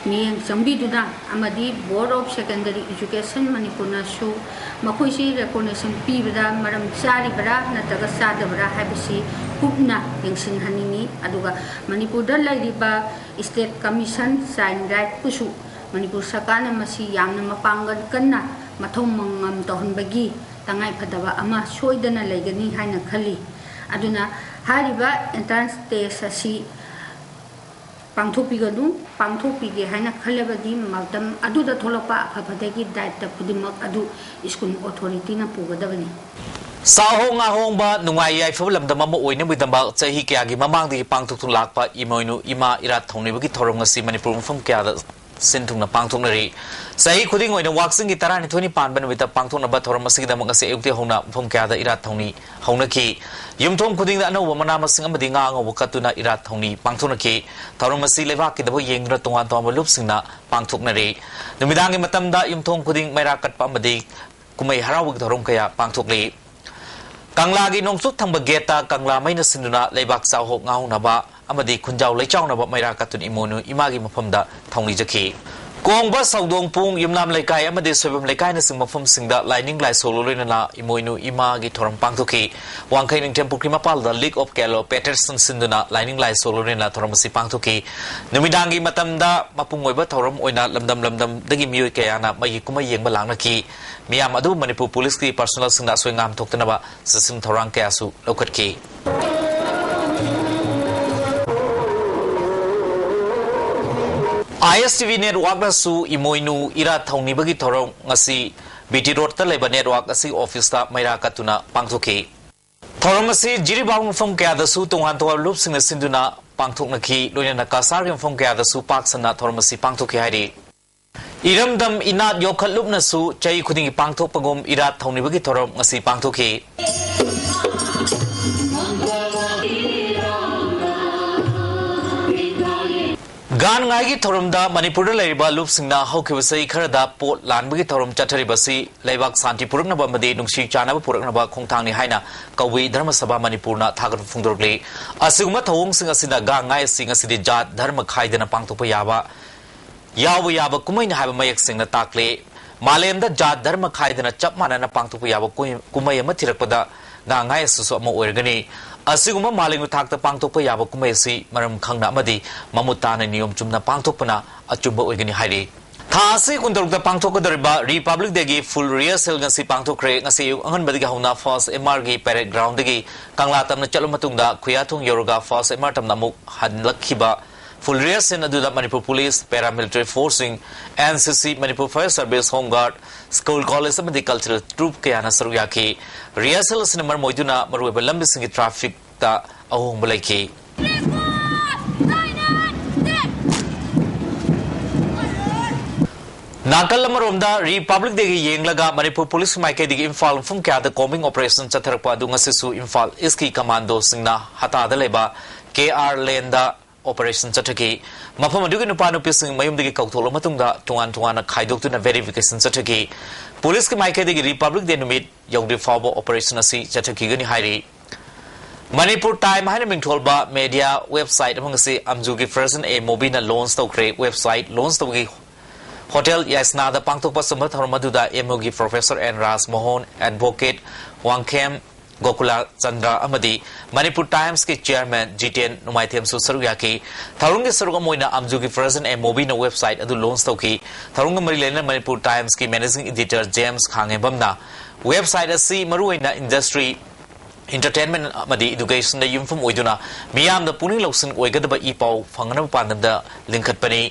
ꯃꯤꯠꯌꯦꯡ ꯆꯪꯕꯤꯗꯨꯅ ꯑꯃꯗꯤ Board of Secondary Education ꯃꯅꯤꯄꯨꯔꯅꯁꯨ ꯃꯈꯣꯏꯁꯤ recognition ꯄꯤꯕꯗ ꯃꯔꯝ ꯆꯥꯔꯤꯕꯔꯥ ꯅꯠꯇ꯭ꯔꯒ ꯆꯥꯗꯕꯔꯥ ꯍꯥꯏꯕꯁꯤ ꯀꯨꯞꯅ ꯌꯦꯡꯁꯤꯟꯍꯟꯅꯤꯡꯏ꯫ ꯑꯗꯨꯒ ꯃꯅꯤꯄꯨꯔꯗ ꯂꯩꯔꯤꯕ State Commission Child Right ꯄꯨꯁꯨ Manipur ꯁꯔꯀꯥꯔꯅ ꯃꯁꯤ ꯌꯥꯝꯅ ꯃꯄꯥꯡꯒꯜ ꯀꯟꯅ ꯃꯊꯧ ꯃꯉꯝ ꯇꯧꯍꯟꯕꯒꯤ ꯇꯉꯥꯏꯐꯗꯕ ꯑꯃ ꯁꯣꯏꯗꯅ ꯂꯩꯒꯅꯤ ꯍꯥꯏꯅ ꯈꯜꯂꯤ꯫ ꯑꯗꯨꯅ ꯍꯥꯏꯔꯤꯕ entrance test ꯑꯁꯤ ꯄꯥꯡꯊꯣꯛꯄꯤꯒꯅꯨ, ꯄꯥꯡꯊꯣꯛꯄꯤꯒꯦ ꯍꯥꯏꯅ ꯈꯜꯂꯕꯗꯤ ꯃꯇꯝ ꯑꯗꯨꯗ ꯊꯣꯛꯂꯛꯄ ꯑꯐ ꯐꯠꯇꯒꯤ ꯗꯥꯏꯇ ꯈꯨꯗꯤꯡꯃꯛ ꯑꯗꯨ school authority ꯅ ꯄꯨꯒꯗꯕꯅꯤ꯫ ꯁꯥꯍꯣ ꯉꯥꯍꯣꯡꯕ ꯅꯨꯡꯉꯥꯏ ꯌꯥꯏꯐꯕ ꯂꯝꯗꯝ ꯑꯃ ꯑꯣꯏꯅꯕꯒꯤꯗꯃꯛ ꯆꯍꯤ ꯀꯌꯥꯒꯤ ꯃꯃꯥꯡꯗꯒꯤ ꯄꯥꯡꯊꯣꯛꯇꯨꯅ ꯂꯥꯛꯄ ꯏꯃꯣꯏꯅꯨ ꯏꯃꯥ ꯏꯔꯥꯠ ꯊꯧꯅꯤꯕꯒꯤ ꯊꯧꯔꯝ ꯑꯁꯤ ꯃꯅꯤꯄꯨꯔ ꯃꯐꯝ ꯀꯌꯥꯗ ꯁꯤꯟ ꯊꯨꯡꯅ ꯄꯥꯡꯊꯣꯛꯅꯔꯤ꯫ ꯆꯍꯤ ꯈꯨꯗꯤꯡ ꯑꯣꯏꯅ ꯋꯥꯛꯆꯤꯡꯒꯤ ꯇꯔꯥꯅꯤꯊꯣꯏꯅꯤ ꯄꯥꯟꯕ ꯅꯨꯃꯤꯠꯇ ꯄꯥꯡꯊꯣꯛꯅꯕ ꯊꯧꯔꯝ ꯑꯁꯤꯒꯤꯗꯃꯛ ꯉꯁꯤ ꯑꯌꯨꯛꯇꯒꯤ ꯍꯧꯅ ꯃꯐꯝ ꯀꯌꯥꯗ ꯏꯔꯥꯠ ꯊꯧꯅꯤ ꯍꯧꯅꯈꯤ꯫ ꯌꯨꯝꯊꯣꯡ ꯈꯨꯗꯤꯡꯗ ꯑꯅꯧꯕ ꯃꯅꯥ ꯃꯁꯤꯡ ꯑꯃꯗꯤ ꯉꯥ ꯑꯉꯧꯕ ꯀꯠꯇꯨꯅ ꯏꯔꯥꯠ ꯊꯧꯅꯤ ꯄꯥꯡꯊꯣꯛꯅꯈꯤ꯫ ꯊꯧꯔꯝ ꯑꯁꯤ ꯂꯩꯕꯥꯛꯀꯤꯗꯃꯛ ꯌꯦꯡꯗꯨꯅ ꯇꯣꯉꯥꯟ ꯇꯣꯉꯥꯟꯕ ꯂꯨꯞꯁꯤꯡꯅ ꯄꯥꯡꯊꯣꯛꯅꯔꯤ꯫ ꯅꯨꯃꯤꯗꯥꯡꯒꯤ ꯃꯇꯝꯗ ꯌꯨꯝꯊꯣꯡ ꯈꯨꯗꯤꯡ ꯃꯩꯔꯥ ꯀꯠꯄ ꯑꯃꯗꯤ ꯀꯨꯝꯍꯩ ꯍꯔꯥꯎꯕꯒꯤ ꯊꯧꯔꯝ ꯀꯌꯥ ꯄꯥꯡꯊꯣꯛꯂꯤ꯫ ꯀꯪꯂꯥꯒꯤ ꯅꯣꯡꯆꯨꯞ ꯊꯪꯕ ꯒꯦꯠꯇ ꯀꯪꯂꯥ ꯃꯩꯅ ꯁꯤꯟꯗꯨꯅ ꯂꯩꯕꯥꯛ ꯆꯥꯛꯍꯣꯛ ꯉꯥꯍꯧꯅꯕ ꯑꯃꯗꯤ ꯈꯨꯟꯖꯥꯎ ꯂꯩꯆꯥꯎꯅꯕ ꯃꯩꯔꯥ ꯀꯠꯇꯨꯅ ꯏꯃꯣꯏꯅꯨ ꯏꯃꯥꯒꯤ ꯃꯐꯝꯗ ꯊꯧꯅꯤꯖꯈꯤ꯫ ꯀꯣꯡꯕ, ꯁꯧꯗꯣꯡ ꯄꯨꯡ, ꯌꯨꯝꯅꯥꯝ ꯂꯩꯀꯥꯏ ꯑꯃꯗꯤ ꯁꯣꯏꯕꯝ ꯂꯩꯀꯥꯏꯅꯆꯤꯡꯕ ꯃꯐꯝꯁꯤꯡꯗ ꯂꯥꯏꯅꯤꯡ ꯂꯥꯏꯁꯣꯜꯒ ꯂꯣꯏꯅꯅ ꯏꯃꯣꯏꯅꯨ ꯏꯃꯥꯒꯤ ꯊꯧꯔꯝ ꯄꯥꯡꯊꯣꯛꯈꯤ꯫ ꯋꯥꯡꯈꯩ ꯅꯤꯡꯊꯦꯝ ꯄꯨꯈ꯭ꯔꯤ ꯃꯄꯥꯜꯗ League of Calo Patriots ꯁꯤꯟꯗꯨꯅ ꯂꯥꯏꯅꯤꯡ ꯂꯥꯏꯁꯣꯜꯒ ꯂꯣꯏꯅꯅ ꯊꯧꯔꯝ ꯑꯁꯤ ꯄꯥꯡꯊꯣꯛꯈꯤ꯫ ꯅꯨꯃꯤꯗꯥꯡꯒꯤ ꯃꯇꯝꯗ ꯃꯄꯨꯡ ꯑꯣꯏꯕ ꯊꯧꯔꯝ ꯑꯣꯏꯅ ꯂꯝꯗꯝ ꯂꯝꯗꯝꯗꯒꯤ ꯃꯤꯑꯣꯏ ꯀꯌꯥꯅ ꯃꯩꯒꯤ ꯀꯨꯝꯍꯩ ꯌꯦꯡꯕ ꯂꯥꯛꯅꯈꯤ꯫ ꯃꯤꯌꯥꯝ ꯑꯗꯨ ꯃꯅꯤꯄꯨꯔ ꯄꯨꯂꯤꯁꯀꯤ personnel ꯁꯤꯡꯅ ꯑꯁꯣꯏ ꯑꯉꯥꯝ ꯊꯣꯛꯇꯅꯕ ꯆꯦꯛꯁꯤꯟ ꯊꯧꯔꯥꯡ ꯀꯌꯥꯁꯨ ꯂꯧꯈꯠꯈꯤ꯫ ꯑꯥꯏ ꯑꯦꯁ ꯇꯤ ꯚꯤ ꯅꯦꯠꯋꯥꯛꯅꯁꯨ ꯏꯃꯣꯏꯅꯨ ꯏꯔꯥꯠ ꯊꯧꯅꯤꯕꯒꯤ ꯊꯧꯔꯝ ꯉꯁꯤ ꯕꯤ ꯇꯤ ꯔꯣꯗꯇ ꯂꯩꯕ ꯅꯦꯠꯋꯥꯛ ꯑꯁꯤꯒꯤ ꯑꯣꯐꯤꯁꯇ ꯃꯩꯔꯥ ꯀꯠꯇꯨꯅ ꯄꯥꯡꯊꯣꯛꯈꯤ꯫ ꯊꯧꯔꯝ ꯑꯁꯤ ꯖꯤꯔꯤꯕꯥꯝ ꯃꯐꯝ ꯀꯌꯥꯗꯁꯨ ꯇꯣꯉꯥꯟ ꯇꯣꯉꯥꯟꯕ ꯂꯨꯞꯁꯤꯡꯅ ꯁꯤꯟꯗꯨꯅ ꯄꯥꯡꯊꯣꯛꯅꯈꯤ꯫ ꯂꯣꯏꯅꯅ ꯀꯁꯥꯔꯒꯤ ꯃꯐꯝ ꯀꯌꯥꯗꯁꯨ ꯄꯥꯛ ꯁꯟꯅ ꯊꯧꯔꯝ ꯑꯁꯤ ꯄꯥꯡꯊꯣꯛꯈꯤ ꯍꯥꯏꯔꯤ꯫ ꯏꯔꯝꯗꯝ ꯏꯅꯥꯠ ꯌꯣꯛꯈꯠꯂꯨꯞꯅꯁꯨ ꯆꯍꯤ ꯈꯨꯗꯤꯡꯒꯤ ꯄꯥꯡꯊꯣꯛꯄꯒꯨꯝ ꯏꯔꯥꯠ ꯊꯧꯅꯤꯕꯒꯤ ꯊꯧꯔꯝ ꯉꯁꯤ ꯄꯥꯡꯊꯣꯛꯈꯤ꯫ ꯒꯥꯟ ꯉꯥꯏꯒꯤ ꯊꯧꯔꯝꯗ ꯃꯅꯤꯄꯨꯔꯗ ꯂꯩꯔꯤꯕ ꯂꯨꯞꯁꯤꯡꯅ ꯍꯧꯈꯤꯕ ꯆꯍꯤ ꯈꯔꯗ ꯄꯣꯠ ꯂꯥꯟꯕꯒꯤ ꯊꯧꯔꯝ ꯆꯠꯊꯔꯤꯕ ꯑꯁꯤ ꯂꯩꯕꯥꯛ ꯁꯥꯟꯇꯤ ꯄꯨꯔꯛꯅꯕ ꯑꯃꯗꯤ ꯅꯨꯡꯁꯤ ꯆꯥꯟꯅꯕ ꯄꯨꯔꯛꯅꯕ ꯈꯣꯡꯊꯥꯡꯅꯤ ꯍꯥꯏꯅ ꯀꯕꯨꯏ ꯙꯔꯃ ꯁꯚꯥ ꯃꯅꯤꯄꯨꯔꯅ ꯊꯥꯒꯠꯄ ꯐꯣꯡꯗꯣꯔꯛꯂꯤ꯫ ꯑꯁꯤꯒꯨꯝꯕ ꯊꯧꯑꯣꯡꯁꯤꯡ ꯑꯁꯤꯅ ꯒꯥꯡ ꯉꯥꯏ ꯑꯁꯤ ꯉꯁꯤꯗꯤ ꯖꯥꯠ ꯙꯔꯃ ꯈꯥꯏꯗꯅ ꯄꯥꯡꯊꯣꯛꯄ ꯌꯥꯕ, ꯌꯥꯎꯕ ꯌꯥꯕ ꯀꯨꯝꯍꯩꯅꯤ ꯍꯥꯏꯕ ꯃꯌꯦꯛ ꯁꯦꯡꯅ ꯇꯥꯛꯂꯤ꯫ ꯃꯥꯂꯦꯝꯗ ꯖꯥꯠ ꯙꯔꯃ ꯈꯥꯏꯗꯅ ꯆꯞ ꯃꯥꯟꯅꯅ ꯄꯥꯡꯊꯣꯛꯄ ꯌꯥꯕ ꯀꯨꯝ-, ꯀꯨꯝꯍꯩ ꯑꯃ ꯊꯤꯔꯛꯄꯗ ꯒꯥꯡ ꯉꯥꯏ ꯑꯁꯤꯁꯨ ꯑꯃ ꯑꯣꯏꯔꯒꯅꯤ꯫ ꯑꯁꯤꯒꯨꯝꯕ ꯃꯥꯂꯦꯝꯒꯤ ꯊꯥꯛꯇ ꯄꯥꯡꯊꯣꯛꯄ ꯌꯥꯕ ꯀꯨꯝꯍꯩ ꯑꯁꯤ ꯃꯔꯝ ꯈꯪꯅ ꯑꯃꯗꯤ ꯃꯃꯨꯠ ꯇꯥꯅ ꯅꯤꯌꯣꯝ ꯆꯨꯝꯅ ꯄꯥꯡꯊꯣꯛꯄꯅ ꯑꯆꯨꯝꯕ ꯑꯣꯏꯒꯅꯤ ꯍꯥꯏꯔꯤ꯫ ꯊꯥ ꯑꯁꯤ ꯀꯨꯟꯇꯔꯨꯛꯇ ꯄꯥꯡꯊꯣꯛꯀꯗꯧꯔꯤꯕ Republic Day ꯒꯤ full rehearsal ꯉꯁꯤ ꯄꯥꯡꯊꯣꯛꯈ꯭ꯔꯦ꯫ ꯉꯁꯤ ꯑꯌꯨꯛ ꯑꯉꯟꯕꯗꯒꯤ ꯍꯧꯅ First M R ꯒꯤ parade ground ꯗꯒꯤ ꯀꯪꯂꯥ ꯇꯝꯅ ꯆꯠꯂꯕ ꯃꯇꯨꯡꯗ ꯈꯨꯌꯥꯊꯣꯡ ꯌꯧꯔꯒ First M R ꯇꯝꯅ ꯑꯃꯨꯛ ꯍꯜꯂꯛꯈꯤꯕ꯫ Full rehearsal ꯑꯗꯨꯗ ꯃꯅꯤꯄꯨꯔ ꯄꯨꯂꯤꯁ, paramilitary force ꯁꯤꯡ, N C C, Manipur Fire Service, Home Guard, school, college ꯑꯃꯗꯤ cultural troupe ꯀꯌꯥꯅ ꯁꯔꯨꯛ ꯌꯥꯈꯤ꯫ Rehearsal ꯑꯁꯤꯅ ꯃꯔꯝ ꯑꯣꯏꯗꯨꯅ ꯃꯔꯨꯑꯣꯏꯕ ꯂꯝꯕꯤꯁꯤꯡꯒꯤ traffic ꯇ ꯑꯍꯣꯡꯕ ꯂꯩꯈꯤ꯫ ꯅꯥꯀꯜ ꯑꯃꯔꯣꯝꯗ Republic Day ꯒꯤ ꯌꯦꯡꯂꯒ ꯃꯅꯤꯄꯨꯔ ꯄꯨꯂꯤꯁꯀꯤ ꯃꯥꯏꯀꯩꯗꯒꯤ ꯏꯝꯐꯥꯜ ꯃꯐꯝ ꯀꯌꯥꯗ combing operation ꯆꯠꯊꯔꯛꯄ ꯑꯗꯨ ꯉꯁꯤꯁꯨ ꯏꯝꯐꯥꯜ East ꯀꯤ commando ꯁꯤꯡꯅ ꯍꯇꯥꯗ ꯂꯩꯕ K R Lane ꯗ operation ꯆꯠꯊꯈꯤ꯫ ꯃꯐꯝ ꯑꯗꯨꯒꯤ ꯅꯨꯄꯥ ꯅꯨꯄꯤꯁꯤꯡ ꯃꯌꯨꯝꯗꯒꯤ ꯀꯧꯊꯣꯛꯂꯕ ꯃꯇꯨꯡꯗ ꯇꯣꯉꯥꯟ ꯇꯣꯉꯥꯟꯅ ꯈꯥꯏꯗꯣꯛꯇꯨꯅ verification ꯆꯠꯊꯈꯤ꯫ ꯄꯨꯂꯤꯁꯀꯤ ꯃꯥꯏꯀꯩꯗꯒꯤ Republic Day ꯅꯨꯃꯤꯠ ꯌꯧꯗ꯭ꯔꯤ ꯐꯥꯎꯕ operation ꯑꯁꯤ ꯆꯠꯊꯈꯤꯒꯅꯤ ꯍꯥꯏꯔꯤ꯫ ꯃꯅꯤꯄꯨꯔ Time ꯍꯥꯏꯅ ꯃꯤꯡꯊꯣꯜꯕ media website ꯑꯃ ꯉꯁꯤ ꯑꯝꯖꯨꯒꯤ Version A movie ꯅ launch ꯇꯧꯈ꯭ꯔꯦ꯫ Website launch ꯇꯧꯕꯒꯤ Hotel ꯌꯥꯏꯁꯅꯥꯗ ꯄꯥꯡꯊꯣꯛꯄ ꯑꯆꯨꯝꯕ ꯊꯧꯔꯝ ꯑꯗꯨꯗ M U ꯒꯤ Professor N ꯔꯥꯖ ꯃꯣꯍꯟ, Advocate ꯋꯥꯡꯈꯦꯝ ꯒꯣꯀꯨꯂ ꯆꯟꯗ꯭ꯔ ꯑꯃꯗꯤ ꯃꯅꯤꯄꯨꯔ Times ꯀꯤ Chairman ꯖꯤꯇꯦꯟ ꯅꯨꯡꯃꯥꯏꯊꯦꯝꯁꯨ ꯁꯔꯨꯛ ꯌꯥꯈꯤ꯫ ꯊꯧꯔꯝꯒꯤ ꯁꯔꯨꯛ ꯑꯃ ꯑꯣꯏꯅ ꯑꯝꯖꯨꯒꯤ Version A movie ꯅ website ꯑꯗꯨ launch ꯇꯧꯈꯤ꯫ ꯊꯧꯔꯝꯒ ꯃꯔꯤ ꯂꯩꯅꯅ ꯃꯅꯤꯄꯨꯔ Times ꯀꯤ Managing Editor James ꯈꯥꯉꯦꯝꯕꯝꯅ website ꯑꯁꯤ ꯃꯔꯨꯑꯣꯏꯅ industry, entertainment ꯑꯃꯗꯤ education ꯗ ꯌꯨꯝꯐꯝ ꯑꯣꯏꯗꯨꯅ ꯃꯤꯌꯥꯝꯗ ꯄꯨꯛꯅꯤꯡ ꯂꯧꯁꯤꯡ ꯑꯣꯏꯒꯗꯕ ꯏ ꯄꯥꯎ ꯐꯪꯅꯕ ꯄꯥꯟꯗꯝꯗ ꯂꯤꯡꯈꯠꯄꯅꯤ꯫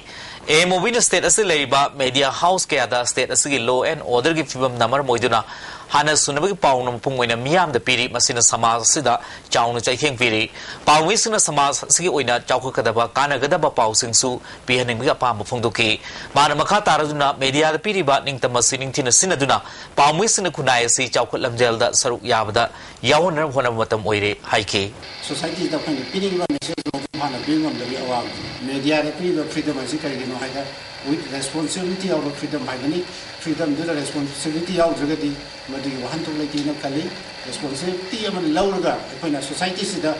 ꯑꯦ ꯃꯨꯚꯤꯅ ꯁ꯭ꯇꯦꯠ ꯑꯁꯤꯗ ꯂꯩꯔꯤꯕ ꯃꯦꯗꯤꯌꯥ ꯍꯥꯎꯁ ꯀꯌꯥꯗ ꯁ꯭ꯇꯦꯠ ꯑꯁꯤꯒꯤ ꯂꯣ ꯑꯦꯟ ꯑꯣꯔꯗꯔꯒꯤ ꯐꯤꯕꯝꯅ ꯃꯔꯝ ꯑꯣꯏꯗꯨꯅ ꯍꯥꯟꯅ ꯁꯨꯅꯕꯒꯤ ꯄꯥꯎꯅ ꯃꯄꯨꯡ ꯑꯣꯏꯅ ꯃꯤꯌꯥꯝꯗ ꯄꯤꯔꯤ꯫ ꯃꯁꯤꯅ ꯁꯃꯥꯖ ꯑꯁꯤꯗ ꯆꯥꯎꯅ ꯆꯩꯊꯦꯡ ꯄꯤꯔꯤ꯫ ꯄꯥꯎꯃꯤꯁꯤꯡꯅ ꯁꯃꯥꯖ ꯑꯁꯤꯒꯤ ꯑꯣꯏꯅ ꯆꯥꯎꯈꯠꯀꯗꯕ ꯀꯥꯟꯅꯒꯗꯕ ꯄꯥꯎꯁꯤꯡꯁꯨ ꯄꯤꯍꯟꯅꯤꯡꯕꯒꯤ ꯑꯄꯥꯝꯕ ꯐꯣꯡꯗꯣꯛꯈꯤ꯫ ꯃꯥꯅ ꯃꯈꯥ ꯇꯥꯔꯗꯨꯅ ꯃꯦꯗꯤꯌꯥꯗ ꯄꯤꯔꯤꯕ ꯅꯤꯡꯇꯝ ꯑꯁꯤ ꯅꯤꯡꯊꯤꯅ ꯁꯤꯖꯤꯟꯅꯗꯨꯅ ꯄꯥꯎꯃꯤꯁꯤꯡꯅ ꯈꯨꯟꯅꯥꯏ ꯑꯁꯤ ꯆꯥꯎꯈꯠ ꯂꯝꯖꯦꯜꯗ ꯁꯔꯨꯛ ꯌꯥꯕꯗ ꯌꯥꯎꯍꯟꯅꯕ ꯍꯣꯠꯅꯕ ꯃꯇꯝ ꯑꯣꯏꯔꯦ ꯍꯥꯏꯈꯤ꯫ ꯁꯣꯁꯥꯏꯇꯤꯗ ꯑꯩꯈꯣꯏꯅ ꯄꯤꯅꯤꯡꯕ ꯃꯦꯁꯦꯖ ꯃꯄꯨꯡ ꯐꯥꯅ ꯄꯤꯕ ꯉꯝꯗꯕꯒꯤ ꯑꯋꯥꯕ꯫ ꯃꯦꯗꯤꯌꯥꯗ ꯄꯤꯔꯤꯕ ꯐ꯭ꯔꯤꯗꯝ ꯑꯁꯤ ꯀꯔꯤꯒꯤꯅꯣ ꯍꯥꯏꯗ, ꯋꯤꯠ ꯔꯦꯁꯄꯣꯟꯁꯤꯕꯤꯂꯤꯇꯤ ꯌꯥꯎꯕ ꯐ꯭ꯔꯤꯗꯝ ꯍꯥꯏꯕꯅꯤ꯫ ꯐ꯭ꯔꯤꯗꯝꯗꯨꯗ ꯔꯦꯁꯄꯣꯟꯁꯤꯕꯤꯂꯤꯇꯤ ꯌꯥꯎꯗ꯭ꯔꯒꯗꯤ ꯃꯗꯨꯒꯤ ꯋꯥꯍꯟꯊꯣꯛ ꯂꯩꯇꯦꯅ ꯈꯜꯂꯤ꯫ ꯔꯦꯁꯄꯣꯟꯁꯤꯕꯤꯂꯤꯇꯤ ꯑꯃ ꯂꯧꯔꯒ ꯑꯩꯈꯣꯏꯅ ꯁꯣꯁꯥꯏꯇꯤꯁꯤꯗ,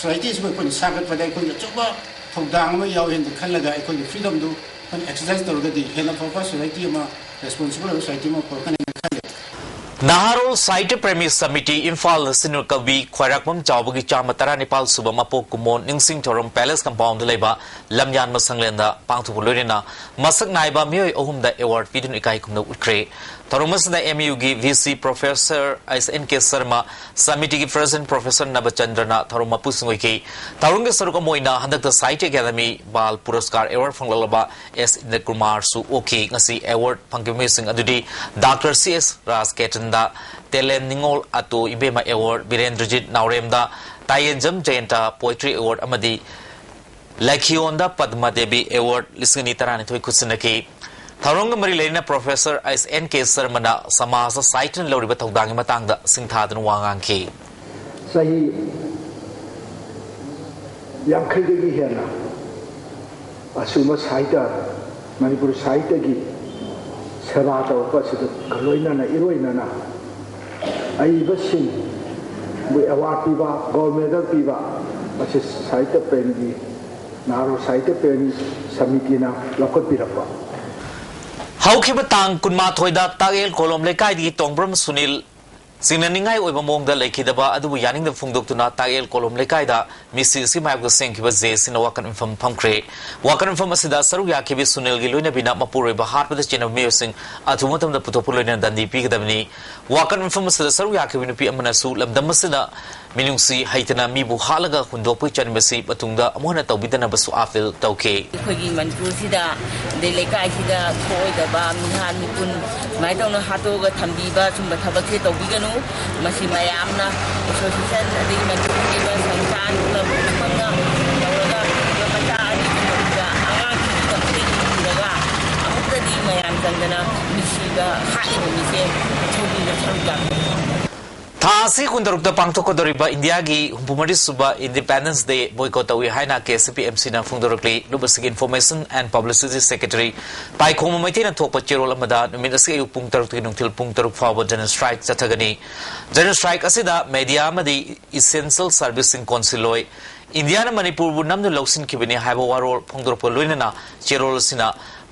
ꯁꯣꯁꯥꯏꯇꯤꯁꯤꯕꯨ ꯑꯩꯈꯣꯏꯅ ꯁꯥꯒꯠꯄꯗ ꯑꯩꯈꯣꯏꯒꯤ ꯑꯆꯧꯕ ꯊꯧꯗꯥꯡ ꯑꯃ ꯌꯥꯎꯏ ꯍꯥꯏꯅ ꯈꯜꯂꯒ ꯑꯩꯈꯣꯏꯒꯤ ꯐ꯭ꯔꯤꯗꯝꯗꯨ ꯑꯩꯈꯣꯏꯅ ꯑꯦꯛꯁꯔꯁꯥꯏꯁ ꯇꯧꯔꯒꯗꯤ ꯍꯦꯟꯅ ꯐꯕ ꯁꯣꯁꯥꯏꯇꯤ ꯑꯃ, ꯔꯦꯁꯄꯣꯟꯁꯤꯕꯜ ꯑꯣꯏꯕ ꯁꯣꯁꯥꯏꯇꯤ ꯑꯃ ꯄꯨꯔꯛꯀꯅꯤ ꯍꯥꯏꯅ ꯈꯜꯂꯤ꯫ ꯅꯍꯥꯔꯣꯜ ꯁꯥꯍꯤꯇ꯭ꯌ ꯄ꯭ꯔꯦꯃꯤ ꯁꯃꯤꯇꯤ ꯏꯝꯐꯥꯜ ꯑꯁꯤꯅ ꯀꯕꯤ ꯈ꯭ꯋꯥꯏꯔꯥꯛꯄꯝ ꯆꯥꯎꯕꯒꯤ ꯆꯥꯃ ꯇꯔꯥꯅꯤꯄꯥꯜ ꯁꯨꯕ ꯃꯄꯣꯛ ꯀꯨꯝꯑꯣꯟ ꯅꯤꯡꯁꯤꯡ ꯊꯧꯔꯝ ꯄꯦꯂꯦꯁ ꯀꯝꯄꯥꯎꯟꯗ ꯂꯩꯕ ꯂꯝꯌꯥꯟꯕ ꯁꯪꯂꯦꯟꯗ ꯄꯥꯡꯊꯣꯛꯄ ꯂꯣꯏꯅꯅ ꯃꯁꯛ ꯅꯥꯏꯕ ꯃꯤꯑꯣꯏ ꯑꯍꯨꯝꯗ ꯑꯦꯋꯥꯔꯗ ꯄꯤꯗꯨꯅ ꯏꯀꯥꯏ ꯈꯨꯝꯅꯕ ꯎꯠꯈ꯭ꯔꯦ꯫ ꯊꯧꯔꯝ ꯑꯁꯤꯗ ꯑꯦꯝ ꯌꯨꯒꯤ ꯚꯤ ꯁꯤ ꯄ꯭ꯔꯣꯐꯦꯁꯔ ꯑꯩꯁ ꯑꯦꯟ ꯀꯦ ꯁꯔꯃ, ꯁꯃꯤꯇꯤꯒꯤ ꯄ꯭ꯔꯦꯁꯤꯗꯦꯟꯠ ꯄ꯭ꯔꯣꯐꯦꯁꯔ ꯅꯕꯆꯟꯗ꯭ꯔꯅ ꯊꯧꯔꯝ ꯃꯄꯨꯁꯤꯡ ꯑꯣꯏꯈꯤ꯫ ꯊꯧꯔꯝꯒꯤ ꯁꯔꯨꯛ ꯑꯃ ꯑꯣꯏꯅ ꯍꯟꯗꯛꯇ ꯁꯥꯍꯤꯇ꯭ꯌ ꯑꯦꯀꯥꯗꯃꯤ ꯕꯥꯜ ꯄꯨꯔꯁꯀꯥꯔ ꯑꯦꯋꯥꯔꯗ ꯐꯪꯂꯛꯂꯕ ꯑꯦꯁ ꯏꯟꯗ꯭ꯔꯀꯨꯃꯥꯔꯁꯨ ꯑꯣꯛꯈꯤ꯫ ꯉꯁꯤ ꯑꯦꯋꯥꯔꯗ ꯐꯪꯈꯤꯕ ꯃꯤꯑꯣꯏꯁꯤꯡ ꯑꯗꯨꯗꯤ ꯗꯥꯛꯇꯔ ꯁꯤ ꯑꯦꯁ ꯔꯥꯖꯀꯦꯇꯟꯗ ꯇꯦꯂꯦꯟ ꯅꯤꯉꯣꯜ ꯑꯇꯣ ꯏꯕꯦꯝꯃ ꯑꯦꯋꯥꯔꯗ, ꯕꯤꯔꯦꯟꯗ꯭ꯔꯖꯤꯠ ꯅꯥꯎꯔꯦꯝꯗ ꯇꯥꯌꯦꯟꯖꯝ ꯖꯌꯟꯇ ꯄꯣꯏꯇ꯭ꯔꯤ ꯑꯦꯋꯥꯔꯗ ꯑꯃꯗꯤ ꯂꯩꯈꯤꯌꯣꯟꯗ ꯄꯗꯃ ꯗꯦꯕꯤ ꯑꯦꯋꯥꯔꯗ ꯂꯤꯁꯤꯡ ꯑꯅꯤ ꯇꯔꯥꯅꯤꯊꯣꯏ ꯈꯨꯠꯁꯤꯟꯅꯈꯤ꯫ ꯊꯧꯔꯝꯒ ꯃꯔꯤ ꯂꯩꯅꯅ ꯄ꯭ꯔꯣꯐꯦꯁꯔ ꯑꯩꯁ ꯑꯦꯟ ꯀꯦ ꯁꯔꯃꯅ ꯁꯃꯥꯖ ꯁꯥꯍꯤꯇ꯭ꯌꯅ ꯂꯧꯔꯤꯕ ꯊꯧꯗꯥꯡꯒꯤ ꯃꯇꯥꯡꯗ ꯁꯤꯡꯊꯥꯗꯨꯅ ꯋꯥ ꯉꯥꯡꯈꯤ꯫ ꯆꯍꯤ ꯌꯥꯡꯈꯩꯗꯒꯤ ꯍꯦꯟꯅ ꯑꯁꯤꯒꯨꯝꯕ ꯁꯥꯍꯤꯇ꯭ꯌ, ꯃꯅꯤꯄꯨꯔ ꯁꯥꯍꯤꯇ꯭ꯌꯒꯤ ꯁꯦꯕꯥ ꯇꯧꯔꯛꯄ ꯑꯁꯤꯗ ꯂꯣꯏꯅꯅ, ꯏꯔꯣꯏꯅꯅ ꯑꯏꯕꯁꯤꯡꯕꯨ ꯑꯦꯋꯥꯔꯗ ꯄꯤꯕ, ꯒꯣꯜꯗ ꯃꯦꯗꯜ ꯄꯤꯕ, ꯃꯁꯤ ꯁꯥꯍꯤꯇ꯭ꯌ ꯄ꯭ꯔꯦꯃꯤ, ꯅꯍꯥꯔꯣꯜ ꯁꯥꯍꯤꯇ꯭ꯌ ꯄ꯭ꯔꯦꯃꯤ ꯁꯃꯤꯇꯤꯅ ꯂꯧꯈꯠꯄꯤꯔꯛꯄ꯫ ꯍꯧꯈꯤꯕ ꯇꯥꯡ ꯀꯨꯟꯃꯥꯊꯣꯏꯗ ꯇꯥꯛꯌꯦꯜ ꯀꯣꯂꯣꯝ ꯂꯩꯀꯥꯏꯗꯒꯤ ꯇꯣꯡꯕ꯭ꯔꯝ ꯁꯨꯅꯤꯜ ꯆꯤꯡꯅꯅꯤꯡꯉꯥꯏ ꯑꯣꯏꯕ ꯃꯑꯣꯡꯗ ꯂꯩꯈꯤꯗꯕ ꯑꯗꯨꯕꯨ ꯌꯥꯅꯤꯡꯗꯕ ꯐꯣꯡꯗꯣꯛꯇꯨꯅ ꯇꯥꯛꯌꯦꯜ ꯀꯣꯂꯣꯝ ꯂꯩꯀꯥꯏꯗ ꯃꯤꯁꯤ ꯑꯁꯤ ꯃꯥꯌꯣꯛꯇ ꯁꯦꯝꯈꯤꯕ ꯖꯦ ꯑꯦꯁ ꯁꯤꯅ ꯋꯥꯀꯠ ꯃꯤꯐꯝ ꯐꯝꯈ꯭ꯔꯦ꯫ ꯋꯥꯀꯠ ꯃꯤꯐꯝ ꯑꯁꯤꯗ ꯁꯔꯨꯛ ꯌꯥꯈꯤꯕꯤ ꯁꯨꯅꯤꯜꯒꯤ ꯂꯣꯏꯅꯕꯤꯅ ꯃꯄꯨꯔꯣꯏꯕ ꯍꯥꯠꯄꯗ ꯆꯦꯟꯅꯕ ꯃꯤꯑꯣꯏꯁꯤꯡ ꯑꯊꯨꯕ ꯃꯇꯝꯗ ꯄꯨꯊꯣꯛꯄ ꯂꯣꯏꯅꯅ ꯗꯟꯗꯤ ꯄꯤꯒꯗꯕꯅꯤ꯫ ꯋꯥꯀꯠ ꯃꯤꯐꯝ ꯑꯁꯤꯗ ꯁꯔꯨꯛ ꯌꯥꯈꯤꯕ ꯅꯨꯄꯤ ꯑꯃꯅꯁꯨ ꯂꯝꯗꯝ ꯑꯁꯤꯗ ꯃꯤꯅꯨꯡꯁꯤ ꯍꯩꯇꯅ ꯃꯤꯕꯨ ꯍꯥꯠꯂꯒ ꯍꯨꯟꯗꯣꯛꯄꯒꯤ ꯆꯠꯅꯕꯤꯁꯤ ꯃꯇꯨꯡꯗ ꯑꯃꯨꯛ ꯍꯟꯅ ꯇꯧꯕꯤꯗꯅꯕꯁꯨ ꯑꯥꯄꯤꯜ ꯇꯧꯈꯤ꯫ ꯑꯩꯈꯣꯏꯒꯤ ꯃꯅꯤꯄꯨꯔꯁꯤꯗ ꯑꯗꯩ ꯂꯩꯀꯥꯏꯁꯤꯗ ꯊꯣꯛꯑꯣꯏꯗꯕ ꯃꯤꯍꯥꯠ ꯃꯤꯄꯨꯟ ꯁꯨꯃꯥꯏꯅ ꯇꯧꯅ ꯍꯥꯠꯇꯣꯛꯑꯒ ꯊꯝꯕꯤꯕ ꯁꯨꯝꯕ ꯊꯕꯛꯁꯦ ꯇꯧꯕꯤꯒꯅꯨ꯫ ꯃꯁꯤ ꯃꯌꯥꯝꯅ ꯑꯦꯁꯣꯁꯤꯌꯦꯁꯟ ꯑꯗꯒꯤ ꯃꯅꯤꯄꯨꯔꯒꯤ ꯑꯣꯏꯕ ꯁꯪꯁꯊꯥꯟ ꯄꯨꯝꯅꯃꯛꯅ ꯇꯧꯔꯒ ꯃꯆꯥ ꯑꯅꯤꯒꯨꯝꯕ ꯑꯉꯥꯡꯁꯤꯡꯒꯤꯗꯃꯛꯇ ꯌꯦꯡꯕꯤꯔꯒ ꯑꯃꯨꯛꯇꯗꯤ ꯃꯌꯥꯝ ꯆꯪꯗꯅ ꯃꯤꯁꯤꯗ ꯍꯥꯠꯂꯤꯕ ꯃꯤꯁꯦ ꯊꯧꯕꯤꯗ ꯁꯔꯨꯛ ꯌꯥꯕꯤꯌꯨ꯫ ꯊꯥ ꯑꯁꯤ ꯀꯨꯟꯇꯔꯨꯛꯇ ꯄꯥꯡꯊꯣꯛꯀꯗꯧꯔꯤꯕ ꯏꯟꯗꯤꯌꯥꯒꯤ ꯍꯨꯝꯐꯨꯃꯔꯤ ꯁꯨꯕ ꯏꯟꯗꯤꯄꯦꯟꯗꯦꯟꯁ ꯗꯦ ꯕꯣꯏꯀꯣꯠ ꯇꯧꯏ ꯍꯥꯏꯅ ꯀꯦ ꯑꯦꯁ ꯄꯤ ꯑꯦꯝ ꯁꯤꯅ ꯐꯣꯡꯗꯣꯔꯛꯂꯤ꯫ ꯂꯨꯞ ꯑꯁꯤꯒꯤ ꯏꯟꯐꯣꯔꯃꯦꯁꯟ ꯑꯦꯟ ꯄꯕ꯭ꯂꯤꯁꯤꯇꯤ ꯁꯦꯀ꯭ꯔꯦꯇꯔꯤ ꯄꯥꯏꯈꯣꯝꯕ ꯃꯩꯇꯩꯅ ꯊꯣꯛꯄ ꯆꯦꯔꯣꯜ ꯑꯃꯗ ꯅꯨꯃꯤꯠ ꯑꯁꯤꯒꯤ ꯑꯌꯨꯛ ꯄꯨꯡ ꯇꯔꯨꯛꯇꯒꯤ ꯅꯨꯡꯊꯤꯜ ꯄꯨꯡ ꯇꯔꯨꯛ ꯐꯥꯎꯕ ꯖꯦꯅꯔꯦꯜ ꯁ꯭ꯇ꯭ꯔꯥꯏꯛ ꯆꯠꯊꯒꯅꯤ꯫ ꯖꯦꯅꯔꯦꯜ ꯁ꯭ꯇ꯭ꯔꯥꯏꯛ ꯑꯁꯤꯗ ꯃꯦꯗꯤꯌꯥ ꯑꯃꯗꯤ ꯏꯁꯦꯟꯁꯤꯌꯦꯜ ꯁꯔꯚꯤꯁꯁꯤꯡ ꯀꯣꯟꯁꯤꯜꯂꯣꯏ꯫ ꯏꯟꯗꯤꯌꯥꯅ ꯃꯅꯤꯄꯨꯔꯕꯨ ꯅꯝꯗꯨꯅ ꯂꯧꯁꯤꯟꯈꯤꯕꯅꯤ ꯍꯥꯏꯕ ꯋꯥꯔꯣꯜ ꯐꯣꯡꯗꯣꯔꯛꯄ ꯂꯣꯏꯅꯅ ꯆꯦꯔꯣꯜ ꯑꯁꯤꯅ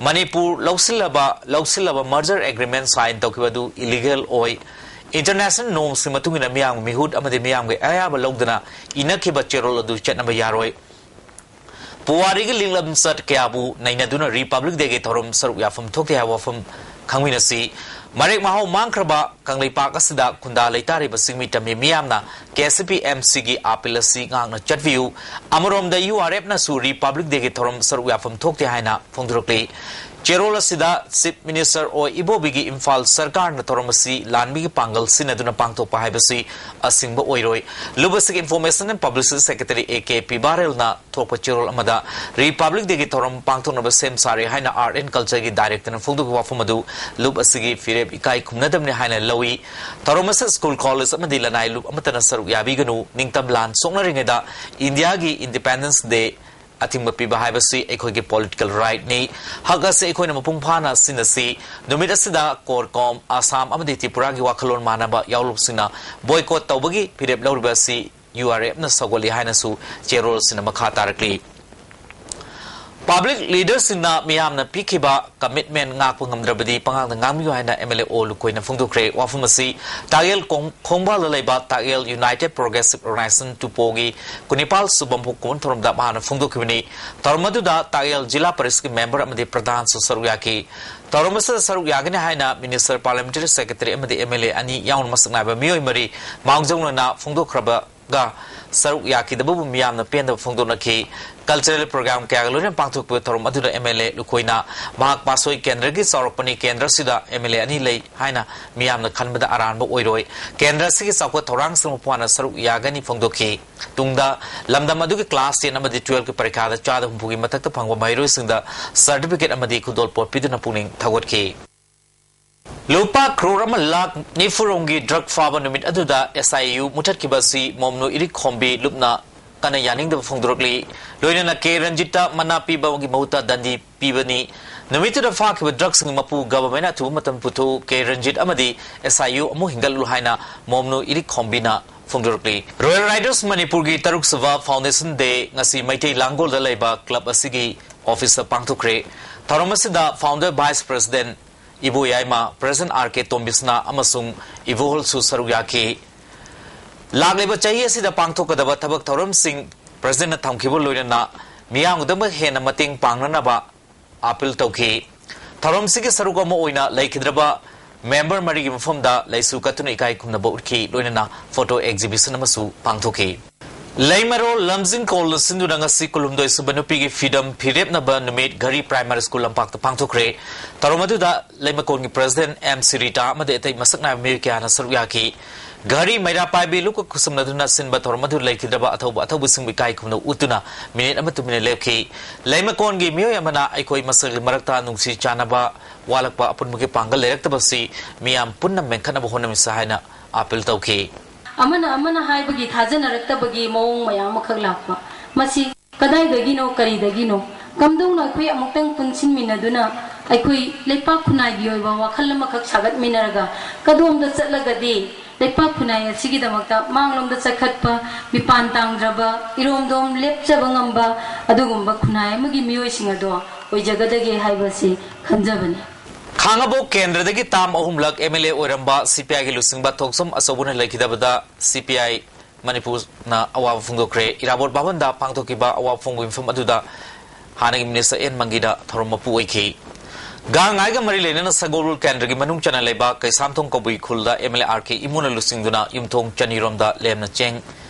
ꯃꯅꯤꯄꯨꯔ ꯂꯧꯁꯤꯜꯂꯕ ꯂꯧꯁꯤꯜꯂꯕ ꯃꯔꯖꯔ ꯑꯦꯒ꯭ꯔꯤꯃꯦꯟ ꯁꯥꯏꯟ ꯇꯧꯈꯤꯕ ꯑꯗꯨ ꯏꯂꯤꯒꯦꯜ ꯑꯣꯏ꯫ ꯏꯟꯇꯔꯅꯦꯁꯅꯦꯜ ꯅꯣꯔꯝꯁꯀꯤ ꯃꯇꯨꯡ ꯏꯟꯅ ꯃꯤꯌꯥꯝꯒꯤ ꯃꯤꯍꯨꯠ ꯑꯃꯗꯤ ꯃꯤꯌꯥꯝꯒꯤ ꯑꯌꯥꯕ ꯂꯧꯗꯅ ꯏꯅꯈꯤꯕ ꯆꯦꯔꯣꯜ ꯑꯗꯨ ꯆꯠꯅꯕ ꯌꯥꯔꯣꯏ꯫ ꯄꯨꯋꯥꯔꯤꯒꯤ ꯂꯤꯡꯂꯝꯆꯠ ꯀꯌꯥꯕꯨ ꯅꯩꯅꯗꯨꯅ ꯔꯤꯄꯕ꯭ꯂꯤꯛ ꯗꯦꯒꯤ ꯊꯧꯔꯝ ꯁꯔꯨꯛ ꯌꯥꯐꯝ ꯊꯣꯛꯇꯦ ꯍꯥꯏꯕ ꯋꯥꯐꯝ ꯈꯪꯃꯤꯟꯅꯁꯤ꯫ ꯃꯔꯦꯛ ꯃꯍꯥꯎ ꯃꯥꯡꯈ꯭ꯔꯕ ꯀꯪꯂꯩꯄꯥꯛ ꯑꯁꯤꯗ ꯈꯨꯟꯗꯥ ꯂꯩꯇꯥꯔꯤꯕ ꯆꯤꯡꯃꯤ ꯇꯝꯃꯤ ꯃꯤꯌꯥꯝꯅ ꯀꯦ ꯑꯦꯁ ꯄꯤ ꯑꯦꯝ ꯁꯤꯒꯤ ꯑꯥꯄꯤꯜ ꯑꯁꯤ ꯉꯥꯛꯅ ꯆꯠꯄꯤꯌꯨ꯫ ꯑꯃꯔꯣꯝꯗ ꯌꯨ ꯑꯥꯔ ꯑꯦꯐꯅꯁꯨ ꯔꯤꯄꯕ꯭ꯂꯤꯛ ꯗꯦꯒꯤ ꯊꯧꯔꯝ ꯁꯔꯨꯛ ꯌꯥꯐꯝ ꯊꯣꯛꯇꯦ ꯍꯥꯏꯅ ꯐꯣꯡꯗꯣꯔꯛꯂꯤ꯫ ꯆꯦꯔꯣꯜ ꯑꯁꯤꯗ ꯆꯤꯐ ꯃꯤꯅꯤꯁꯇꯔ ꯑꯣꯏ ꯏꯕꯣꯕꯤꯒꯤ ꯏꯝꯐꯥꯜ ꯁꯔꯀꯥꯔꯅ ꯊꯧꯔꯝ ꯑꯁꯤ ꯂꯥꯟꯃꯤꯒꯤ ꯄꯥꯡꯒꯜ ꯁꯤꯖꯤꯟꯅꯗꯨꯅ ꯄꯥꯡꯊꯣꯛꯄ ꯍꯥꯏꯕꯁꯤ ꯑꯁꯤꯡꯕ ꯑꯣꯏꯔꯣꯏ꯫ ꯂꯨꯞ ꯑꯁꯤꯒꯤ information and publicity secretary A K ꯄꯤꯕꯥꯔꯦꯜꯅ ꯊꯣꯛꯄ ꯆꯦꯔꯣꯜ ꯑꯃꯗ ꯔꯤꯄꯕ꯭ꯂꯤꯛ ꯗꯦꯒꯤ ꯊꯧꯔꯝ ꯄꯥꯡꯊꯣꯛꯅꯕ ꯁꯦꯝ ꯁꯥꯔꯦ ꯍꯥꯏꯅ ꯑꯥꯔꯠ ꯑꯦꯟ ꯀꯜꯆꯔꯒꯤ ꯗꯥꯏꯔꯦꯛꯇꯔꯅ ꯐꯣꯡꯗꯣꯛꯈꯤꯕ ꯋꯥꯐꯝ ꯑꯗꯨ ꯂꯨꯞ ꯑꯁꯤꯒꯤ ꯐꯤꯔꯦꯞ ꯏꯀꯥꯏ ꯈꯨꯝꯅꯗꯕꯅꯤ ꯍꯥꯏꯅ ꯂꯧꯏ꯫ ꯊꯧꯔꯝ ꯑꯁꯤ ꯁ꯭ꯀꯨꯜ, ꯀꯣꯂꯦꯖ ꯑꯃꯗꯤ ꯂꯅꯥꯏ ꯂꯨꯞ ꯑꯃꯠꯇꯅ ꯁꯔꯨꯛ ꯌꯥꯕꯤꯒꯅꯨ꯫ ꯅꯤꯡꯇꯝ ꯂꯥꯟ ꯁꯣꯛꯅꯔꯤꯉꯩꯗ ꯏꯟꯗꯤꯌꯥꯒꯤ ꯏꯟꯗꯤꯄꯦꯟꯗꯦꯟꯁ ꯗꯦ ꯑꯊꯤꯡꯕ ꯄꯤꯕ ꯍꯥꯏꯕꯁꯤ ꯑꯩꯈꯣꯏꯒꯤ ꯄꯣꯂꯤꯇꯤꯀꯦꯜ ꯔꯥꯏꯠꯅꯤ꯫ ꯍꯛ ꯑꯁꯤ ꯑꯩꯈꯣꯏꯅ ꯃꯄꯨꯡ ꯐꯥꯅ ꯁꯤꯖꯤꯟꯅꯁꯤ꯫ ꯅꯨꯃꯤꯠ ꯑꯁꯤꯗ ꯀꯣꯔꯀꯣꯝ, ꯑꯁꯥꯝ ꯑꯃꯗꯤ ꯇ꯭ꯔꯤꯄꯨꯔꯥꯒꯤ ꯋꯥꯈꯜꯂꯣꯟ ꯃꯥꯟꯅꯕ ꯌꯥꯎꯔꯨꯞꯁꯤꯡꯅ ꯕꯣꯏꯀꯣꯠ ꯇꯧꯕꯒꯤ ꯐꯤꯔꯦꯞ ꯂꯧꯔꯤꯕ ꯑꯁꯤ ꯌꯨ ꯑꯥꯔ ꯑꯦꯐꯅ ꯁꯧꯒꯠꯂꯤ ꯍꯥꯏꯅꯁꯨ ꯆꯦꯔꯣꯜ ꯑꯁꯤꯅ ꯃꯈꯥ ꯇꯥꯔꯛꯂꯤ꯫ Public leaderꯁꯤꯡꯅ ꯃꯤꯌꯥꯝꯅ ꯄꯤꯈꯤꯕ commitment ꯉꯥꯛꯄ ꯉꯝꯗ꯭ꯔꯕꯗꯤ ꯄꯉꯥꯡꯗ ꯉꯥꯡꯕꯤꯌꯨ ꯍꯥꯏꯅ M L A ꯑꯣ ꯂꯨꯀꯣꯏꯅ ꯐꯣꯡꯗꯣꯛꯈ꯭ꯔꯦ꯫ ꯋꯥꯐꯝ ꯑꯁꯤ ꯇꯥꯛꯌꯦꯜ ꯀꯣꯡ-, ꯈꯣꯡꯕꯥꯜꯗ ꯂꯩꯕ ꯇꯥꯛꯌꯦꯜ United Progressive Organization ꯇꯨꯄꯣꯒꯤ ꯀꯨꯟꯅꯤꯄꯥꯜ ꯁꯨꯕ ꯍꯧꯒꯠ ꯀꯨꯝꯑꯣꯟ ꯊꯧꯔꯝꯗ ꯃꯍꯥꯛꯅ ꯐꯣꯡꯗꯣꯛꯈꯤꯕꯅꯤ꯫ ꯊꯧꯔꯝ ꯑꯗꯨꯗ ꯇꯥꯛꯌꯦꯜ ꯖꯤꯂꯥ ꯄꯔꯤꯁꯠꯀꯤ member ꯑꯃꯗꯤ ꯄ꯭ꯔꯙꯥꯟꯁꯨ ꯁꯔꯨꯛ ꯌꯥꯈꯤ꯫ ꯊꯧꯔꯝ ꯑꯁꯤꯗ ꯁꯔꯨꯛ ꯌꯥꯒꯅꯤ ꯍꯥꯏꯅ minister, parliamentary secretary ꯑꯃꯗꯤ M L A ꯑꯅꯤ ꯌꯥꯎꯅ ꯃꯁꯛ ꯅꯥꯏꯕ ꯃꯤꯑꯣꯏ ꯃꯔꯤ ꯃꯥꯡꯖꯧꯅꯅ ꯐꯣꯡꯗꯣꯛꯈ꯭ꯔꯕ ꯒ ꯁꯔꯨꯛ ꯌꯥꯈꯤꯗꯕꯕꯨ ꯃꯤꯌꯥꯝꯅ ꯄꯦꯟꯗꯕ ꯐꯣꯡꯗꯣꯛꯅꯈꯤ꯫ Cultural program ꯀꯌꯥꯒ ꯂꯣꯏꯅꯅ ꯄꯥꯡꯊꯣꯛꯄ ꯊꯧꯔꯝ ꯑꯗꯨꯗ M L A ꯂꯨꯀꯣꯏꯅ ꯃꯍꯥꯛ ꯃꯥꯁꯣꯏ ꯀꯦꯟꯗ꯭ꯔꯒꯤ ꯆꯥꯎꯔꯛꯄꯅꯤ, ꯀꯦꯟꯗ꯭ꯔ ꯑꯁꯤꯗ M L A ꯑꯅꯤ ꯂꯩ ꯍꯥꯏꯅ ꯃꯤꯌꯥꯝꯅ ꯈꯟꯕꯗ ꯑꯔꯥꯟꯕ ꯑꯣꯏꯔꯣꯏ, ꯀꯦꯟꯗ꯭ꯔ ꯑꯁꯤꯒꯤ ꯆꯥꯎꯈꯠ ꯊꯧꯔꯥꯡꯁꯤꯡ ꯃꯄꯨꯡ ꯐꯥꯅ ꯁꯔꯨꯛ ꯌꯥꯒꯅꯤ ꯐꯣꯡꯗꯣꯛꯈꯤ꯫ ꯇꯨꯡꯗ ꯂꯝꯗꯝ ꯑꯗꯨꯒꯤ class ten ꯑꯃꯗꯤ twelve ꯀꯤ ꯄꯔꯤꯈꯥꯗ ꯆꯥꯗ ꯍꯨꯝꯐꯨꯒꯤ ꯃꯊꯛꯇ ꯐꯪꯕ ꯃꯍꯩꯔꯣꯏꯁꯤꯡꯗ certificate ꯑꯃꯗꯤ ꯈꯨꯗꯣꯜꯄꯣꯠ ꯄꯤꯗꯨꯅ ꯄꯨꯛꯅꯤꯡ ꯊꯧꯒꯠꯈꯤ꯫ ꯂꯨꯄꯥ ꯀ꯭ꯔꯣꯔ ꯑꯃ ꯂꯥꯈ ꯅꯤꯐꯨ ꯔꯣꯝꯒꯤ drug ꯐꯥꯕ ꯅꯨꯃꯤꯠ ꯑꯗꯨꯗ S I U ꯃꯨꯊꯠꯈꯤꯕ ꯑꯁꯤ ꯃꯣꯝꯅꯨ ꯏꯔꯤꯛꯈꯣꯝꯕꯤ ꯂꯨꯞꯅ ꯀꯟꯅ ꯌꯥꯅꯤꯡꯗꯕ ꯐꯣꯡꯗꯣꯔꯛꯂꯤ꯫ ꯂꯣꯏꯅꯅ ꯀꯦ ꯔꯟꯖꯤꯠꯇ ꯃꯅꯥ ꯄꯤꯕꯒꯤ ꯃꯍꯨꯠꯇ ꯗꯟꯗꯤ ꯄꯤꯕꯅꯤ꯫ ꯅꯨꯃꯤꯠꯇꯨꯗ ꯐꯥꯈꯤꯕ drugꯁꯤꯡ ꯃꯄꯨ governmentꯅ ꯑꯊꯨꯕ ꯃꯇꯝ ꯄꯨꯊꯣꯛꯎ, ꯀꯦ ꯔꯟꯖꯤꯠ ꯑꯃꯗꯤ S I U ꯑꯃꯨꯛ ꯍꯤꯡꯒꯠꯂꯨ ꯍꯥꯏꯅ ꯃꯣꯝꯅꯨ ꯏꯔꯤꯛꯈꯣꯝꯕꯤꯅ ꯐꯣꯡꯗꯣꯔꯛꯂꯤ꯫ Royal Riders ꯃꯅꯤꯄꯨꯔꯒꯤ ꯇꯔꯨꯛꯁꯨꯕ Foundation Day ꯉꯁꯤ ꯃꯩꯇꯩ ꯂꯥꯡꯒꯣꯜꯗ ꯂꯩꯕ club ꯑꯁꯤꯒꯤ officeꯇ ꯄꯥꯡꯊꯣꯛꯈ꯭ꯔꯦ꯫ ꯊꯧꯔꯝ ꯑꯁꯤꯗ founder vice president ꯏꯕꯣ ꯌꯥꯏꯃ, President R K ꯇꯣꯝꯕꯤꯁꯅꯥ ꯑꯃꯁꯨꯡ ꯏꯕꯣꯍꯜꯁꯨ ꯁꯔꯨꯛ ꯌꯥꯈꯤ꯫ ꯂꯥꯛꯂꯤꯕ ꯆꯍꯤ ꯑꯁꯤꯗ ꯄꯥꯡꯊꯣꯛꯀꯗꯕ ꯊꯕꯛ ꯊꯧꯔꯝꯁꯤꯡ Presidentꯅ ꯊꯝꯈꯤꯕ ꯂꯣꯏꯅꯅ ꯃꯤꯌꯥꯝꯒꯤꯗꯃꯛ ꯍꯦꯟꯅ ꯃꯇꯦꯡ ꯄꯥꯡꯅꯅꯕ appeal ꯇꯧꯈꯤ꯫ ꯊꯧꯔꯝꯁꯤꯒꯤ ꯁꯔꯨꯛ ꯑꯃ ꯑꯣꯏꯅ ꯂꯩꯈꯤꯗ꯭ꯔꯕ member ꯃꯔꯤꯒꯤ ꯃꯐꯝꯗ ꯂꯩꯁꯨ ꯀꯠꯇꯨꯅ ꯏꯀꯥꯏ ꯈꯨꯝꯅꯕ ꯎꯠꯈꯤ, ꯂꯣꯏꯅꯅ photo exhibition ꯑꯃꯁꯨ ꯄꯥꯡꯊꯣꯛꯈꯤ꯫ ꯂꯩꯃꯔꯣꯜ ꯂꯝꯖꯤꯡ ꯀꯣꯜꯅ ꯁꯤꯟꯗꯨꯅ ꯉꯁꯤ ꯀꯨꯟꯍꯨꯝꯗꯣꯏ ꯁꯨꯕ ꯅꯨꯄꯤꯒꯤ freedom ꯐꯤꯔꯦꯞꯅꯕ ꯅꯨꯃꯤꯠ ꯘꯔꯤ primary school ꯂꯝꯄꯥꯛꯇ ꯄꯥꯡꯊꯣꯛꯈ꯭ꯔꯦ꯫ ꯊꯧꯔꯝ ꯑꯗꯨꯗ ꯂꯩꯃꯀꯣꯟꯒꯤ president M ꯁꯤꯔꯤꯇꯥ ꯑꯃꯗꯤ ꯑꯇꯩ ꯃꯁꯛ ꯅꯥꯏꯕ ꯃꯤꯑꯣꯏ ꯀꯌꯥꯅ ꯁꯔꯨꯛ ꯌꯥꯈꯤ꯫ ꯘꯔꯤ ꯃꯩꯔꯥ ꯄꯥꯏꯕꯤ ꯂꯨꯀ ꯈꯨꯠꯁꯝꯅꯗꯨꯅ ꯁꯤꯟꯕ ꯊꯧꯔꯝ ꯑꯗꯨ ꯂꯩꯈꯤꯗ꯭ꯔꯕ ꯑꯊꯧꯕ ꯑꯊꯧꯕꯁꯤꯡꯕꯨ ꯏꯀꯥꯏ ꯈꯨꯝꯅꯧ ꯎꯠꯇꯨꯅ ꯃꯤꯅꯤꯠ ꯑꯃ ꯇꯨꯃꯤꯟꯅ ꯂꯦꯞꯈꯤ꯫ ꯂꯩꯃꯀꯣꯟꯒꯤ ꯃꯤꯑꯣꯏ ꯑꯃꯅ ꯑꯩꯈꯣꯏ ꯃꯁꯦꯜꯒꯤ ꯃꯔꯛꯇ ꯅꯨꯡꯁꯤ ꯆꯥꯟꯅꯕ ꯋꯥꯠꯂꯛꯄ, ꯑꯄꯨꯟꯕꯒꯤ ꯄꯥꯡꯒꯜ ꯂꯩꯔꯛꯇꯕꯁꯤ ꯃꯤꯌꯥꯝ ꯄꯨꯟꯅ ꯃꯦꯟꯈꯠꯅꯕ ꯍꯣꯠꯅꯃꯤꯟꯅꯁꯤ ꯍꯥꯏꯅ appeal ꯇꯧꯈꯤ꯫ ꯑꯃꯅ ꯑꯃꯅ ꯍꯥꯏꯕꯒꯤ ꯊꯥꯖꯅꯔꯛꯇꯕꯒꯤ ꯃꯑꯣꯡ ꯃꯌꯥꯝ ꯑꯃꯈꯛ ꯂꯥꯛꯄ꯫ ꯃꯁꯤ ꯀꯗꯥꯏꯗꯒꯤꯅꯣ, ꯀꯔꯤꯗꯒꯤꯅꯣ? ꯀꯝꯗꯧꯅ ꯑꯩꯈꯣꯏ ꯑꯃꯨꯛꯇꯪ ꯄꯨꯟꯁꯤꯟꯃꯤꯟꯅꯗꯨꯅ ꯑꯩꯈꯣꯏ ꯂꯩꯄꯥꯛ ꯈꯨꯟꯅꯥꯏꯒꯤ ꯑꯣꯏꯕ ꯋꯥꯈꯜ ꯑꯃꯈꯛ ꯁꯥꯒꯠꯃꯤꯟꯅꯔꯒ ꯀꯗꯣꯝꯗ ꯆꯠꯂꯒꯗꯤ ꯂꯩꯄꯥꯛ ꯈꯨꯟꯅꯥꯏ ꯑꯁꯤꯒꯤꯗꯃꯛꯇ ꯃꯥꯡꯂꯣꯝꯗ ꯆꯈꯠꯄ, ꯃꯤꯄꯥꯟ ꯇꯥꯡꯗ꯭ꯔꯕ, ꯏꯔꯣꯝꯗꯣꯝ ꯂꯦꯞꯆꯕ ꯉꯝꯕ ꯑꯗꯨꯒꯨꯝꯕ ꯈꯨꯟꯅꯥꯏ ꯑꯃꯒꯤ ꯃꯤꯑꯣꯏꯁꯤꯡ ꯑꯗꯣ ꯑꯣꯏꯖꯒꯗꯒꯦ ꯍꯥꯏꯕꯁꯤ ꯈꯟꯖꯕꯅꯤ꯫ ꯈꯥꯉꯕꯣꯛ ꯀꯦꯟꯗ꯭ꯔꯗꯒꯤ ꯇꯥꯝ ꯑꯍꯨꯝꯂꯛ ꯑꯦꯝ ꯑꯦꯜ ꯑꯦ ꯑꯣꯏꯔꯝꯕ ꯁꯤ ꯄꯤ ꯑꯥꯏꯒꯤ ꯂꯨꯆꯤꯡꯕ ꯊꯣꯡꯁꯝ ꯑꯆꯧꯕꯅ ꯂꯩꯈꯤꯗꯕꯗ ꯁꯤ ꯄꯤ ꯑꯥꯏ ꯃꯅꯤꯄꯨꯔꯅ ꯑꯋꯥꯕ ꯐꯣꯡꯗꯣꯛꯈ꯭ꯔꯦ꯫ ꯏꯔꯥꯕꯣꯠ ꯚꯕꯟꯗ ꯄꯥꯡꯊꯣꯛꯈꯤꯕ ꯑꯋꯥꯕ ꯐꯣꯡꯕꯒꯤ ꯃꯤꯐꯝ ꯑꯗꯨꯗ ꯍꯥꯟꯅꯒꯤ ꯃꯤꯅꯤꯁꯇꯔ ꯑꯦꯟ ꯃꯪꯒꯤꯅ ꯊꯧꯔꯝ ꯃꯄꯨ ꯑꯣꯏꯈꯤ꯫ ꯒꯥꯡ ꯉꯥꯏꯒ ꯃꯔꯤ ꯂꯩꯅꯅ ꯁꯒꯣꯜꯕꯟ ꯀꯦꯟꯗ꯭ꯔꯒꯤ ꯃꯅꯨꯡ ꯆꯟꯅ ꯂꯩꯕ ꯀꯩꯁꯥꯝꯊꯣꯡ ꯀꯕꯨꯏ ꯈꯨꯜꯗ ꯑꯦꯝ ꯑꯦꯜ ꯑꯦ ꯑꯥꯔ ꯀꯦ ꯏꯃꯨꯅ ꯂꯨꯆꯤꯡꯗꯨꯅ ꯌꯨꯝꯊꯣꯡ ꯆꯅꯤꯔꯣꯝꯗ ꯂꯦꯝꯅ ꯆꯦꯡ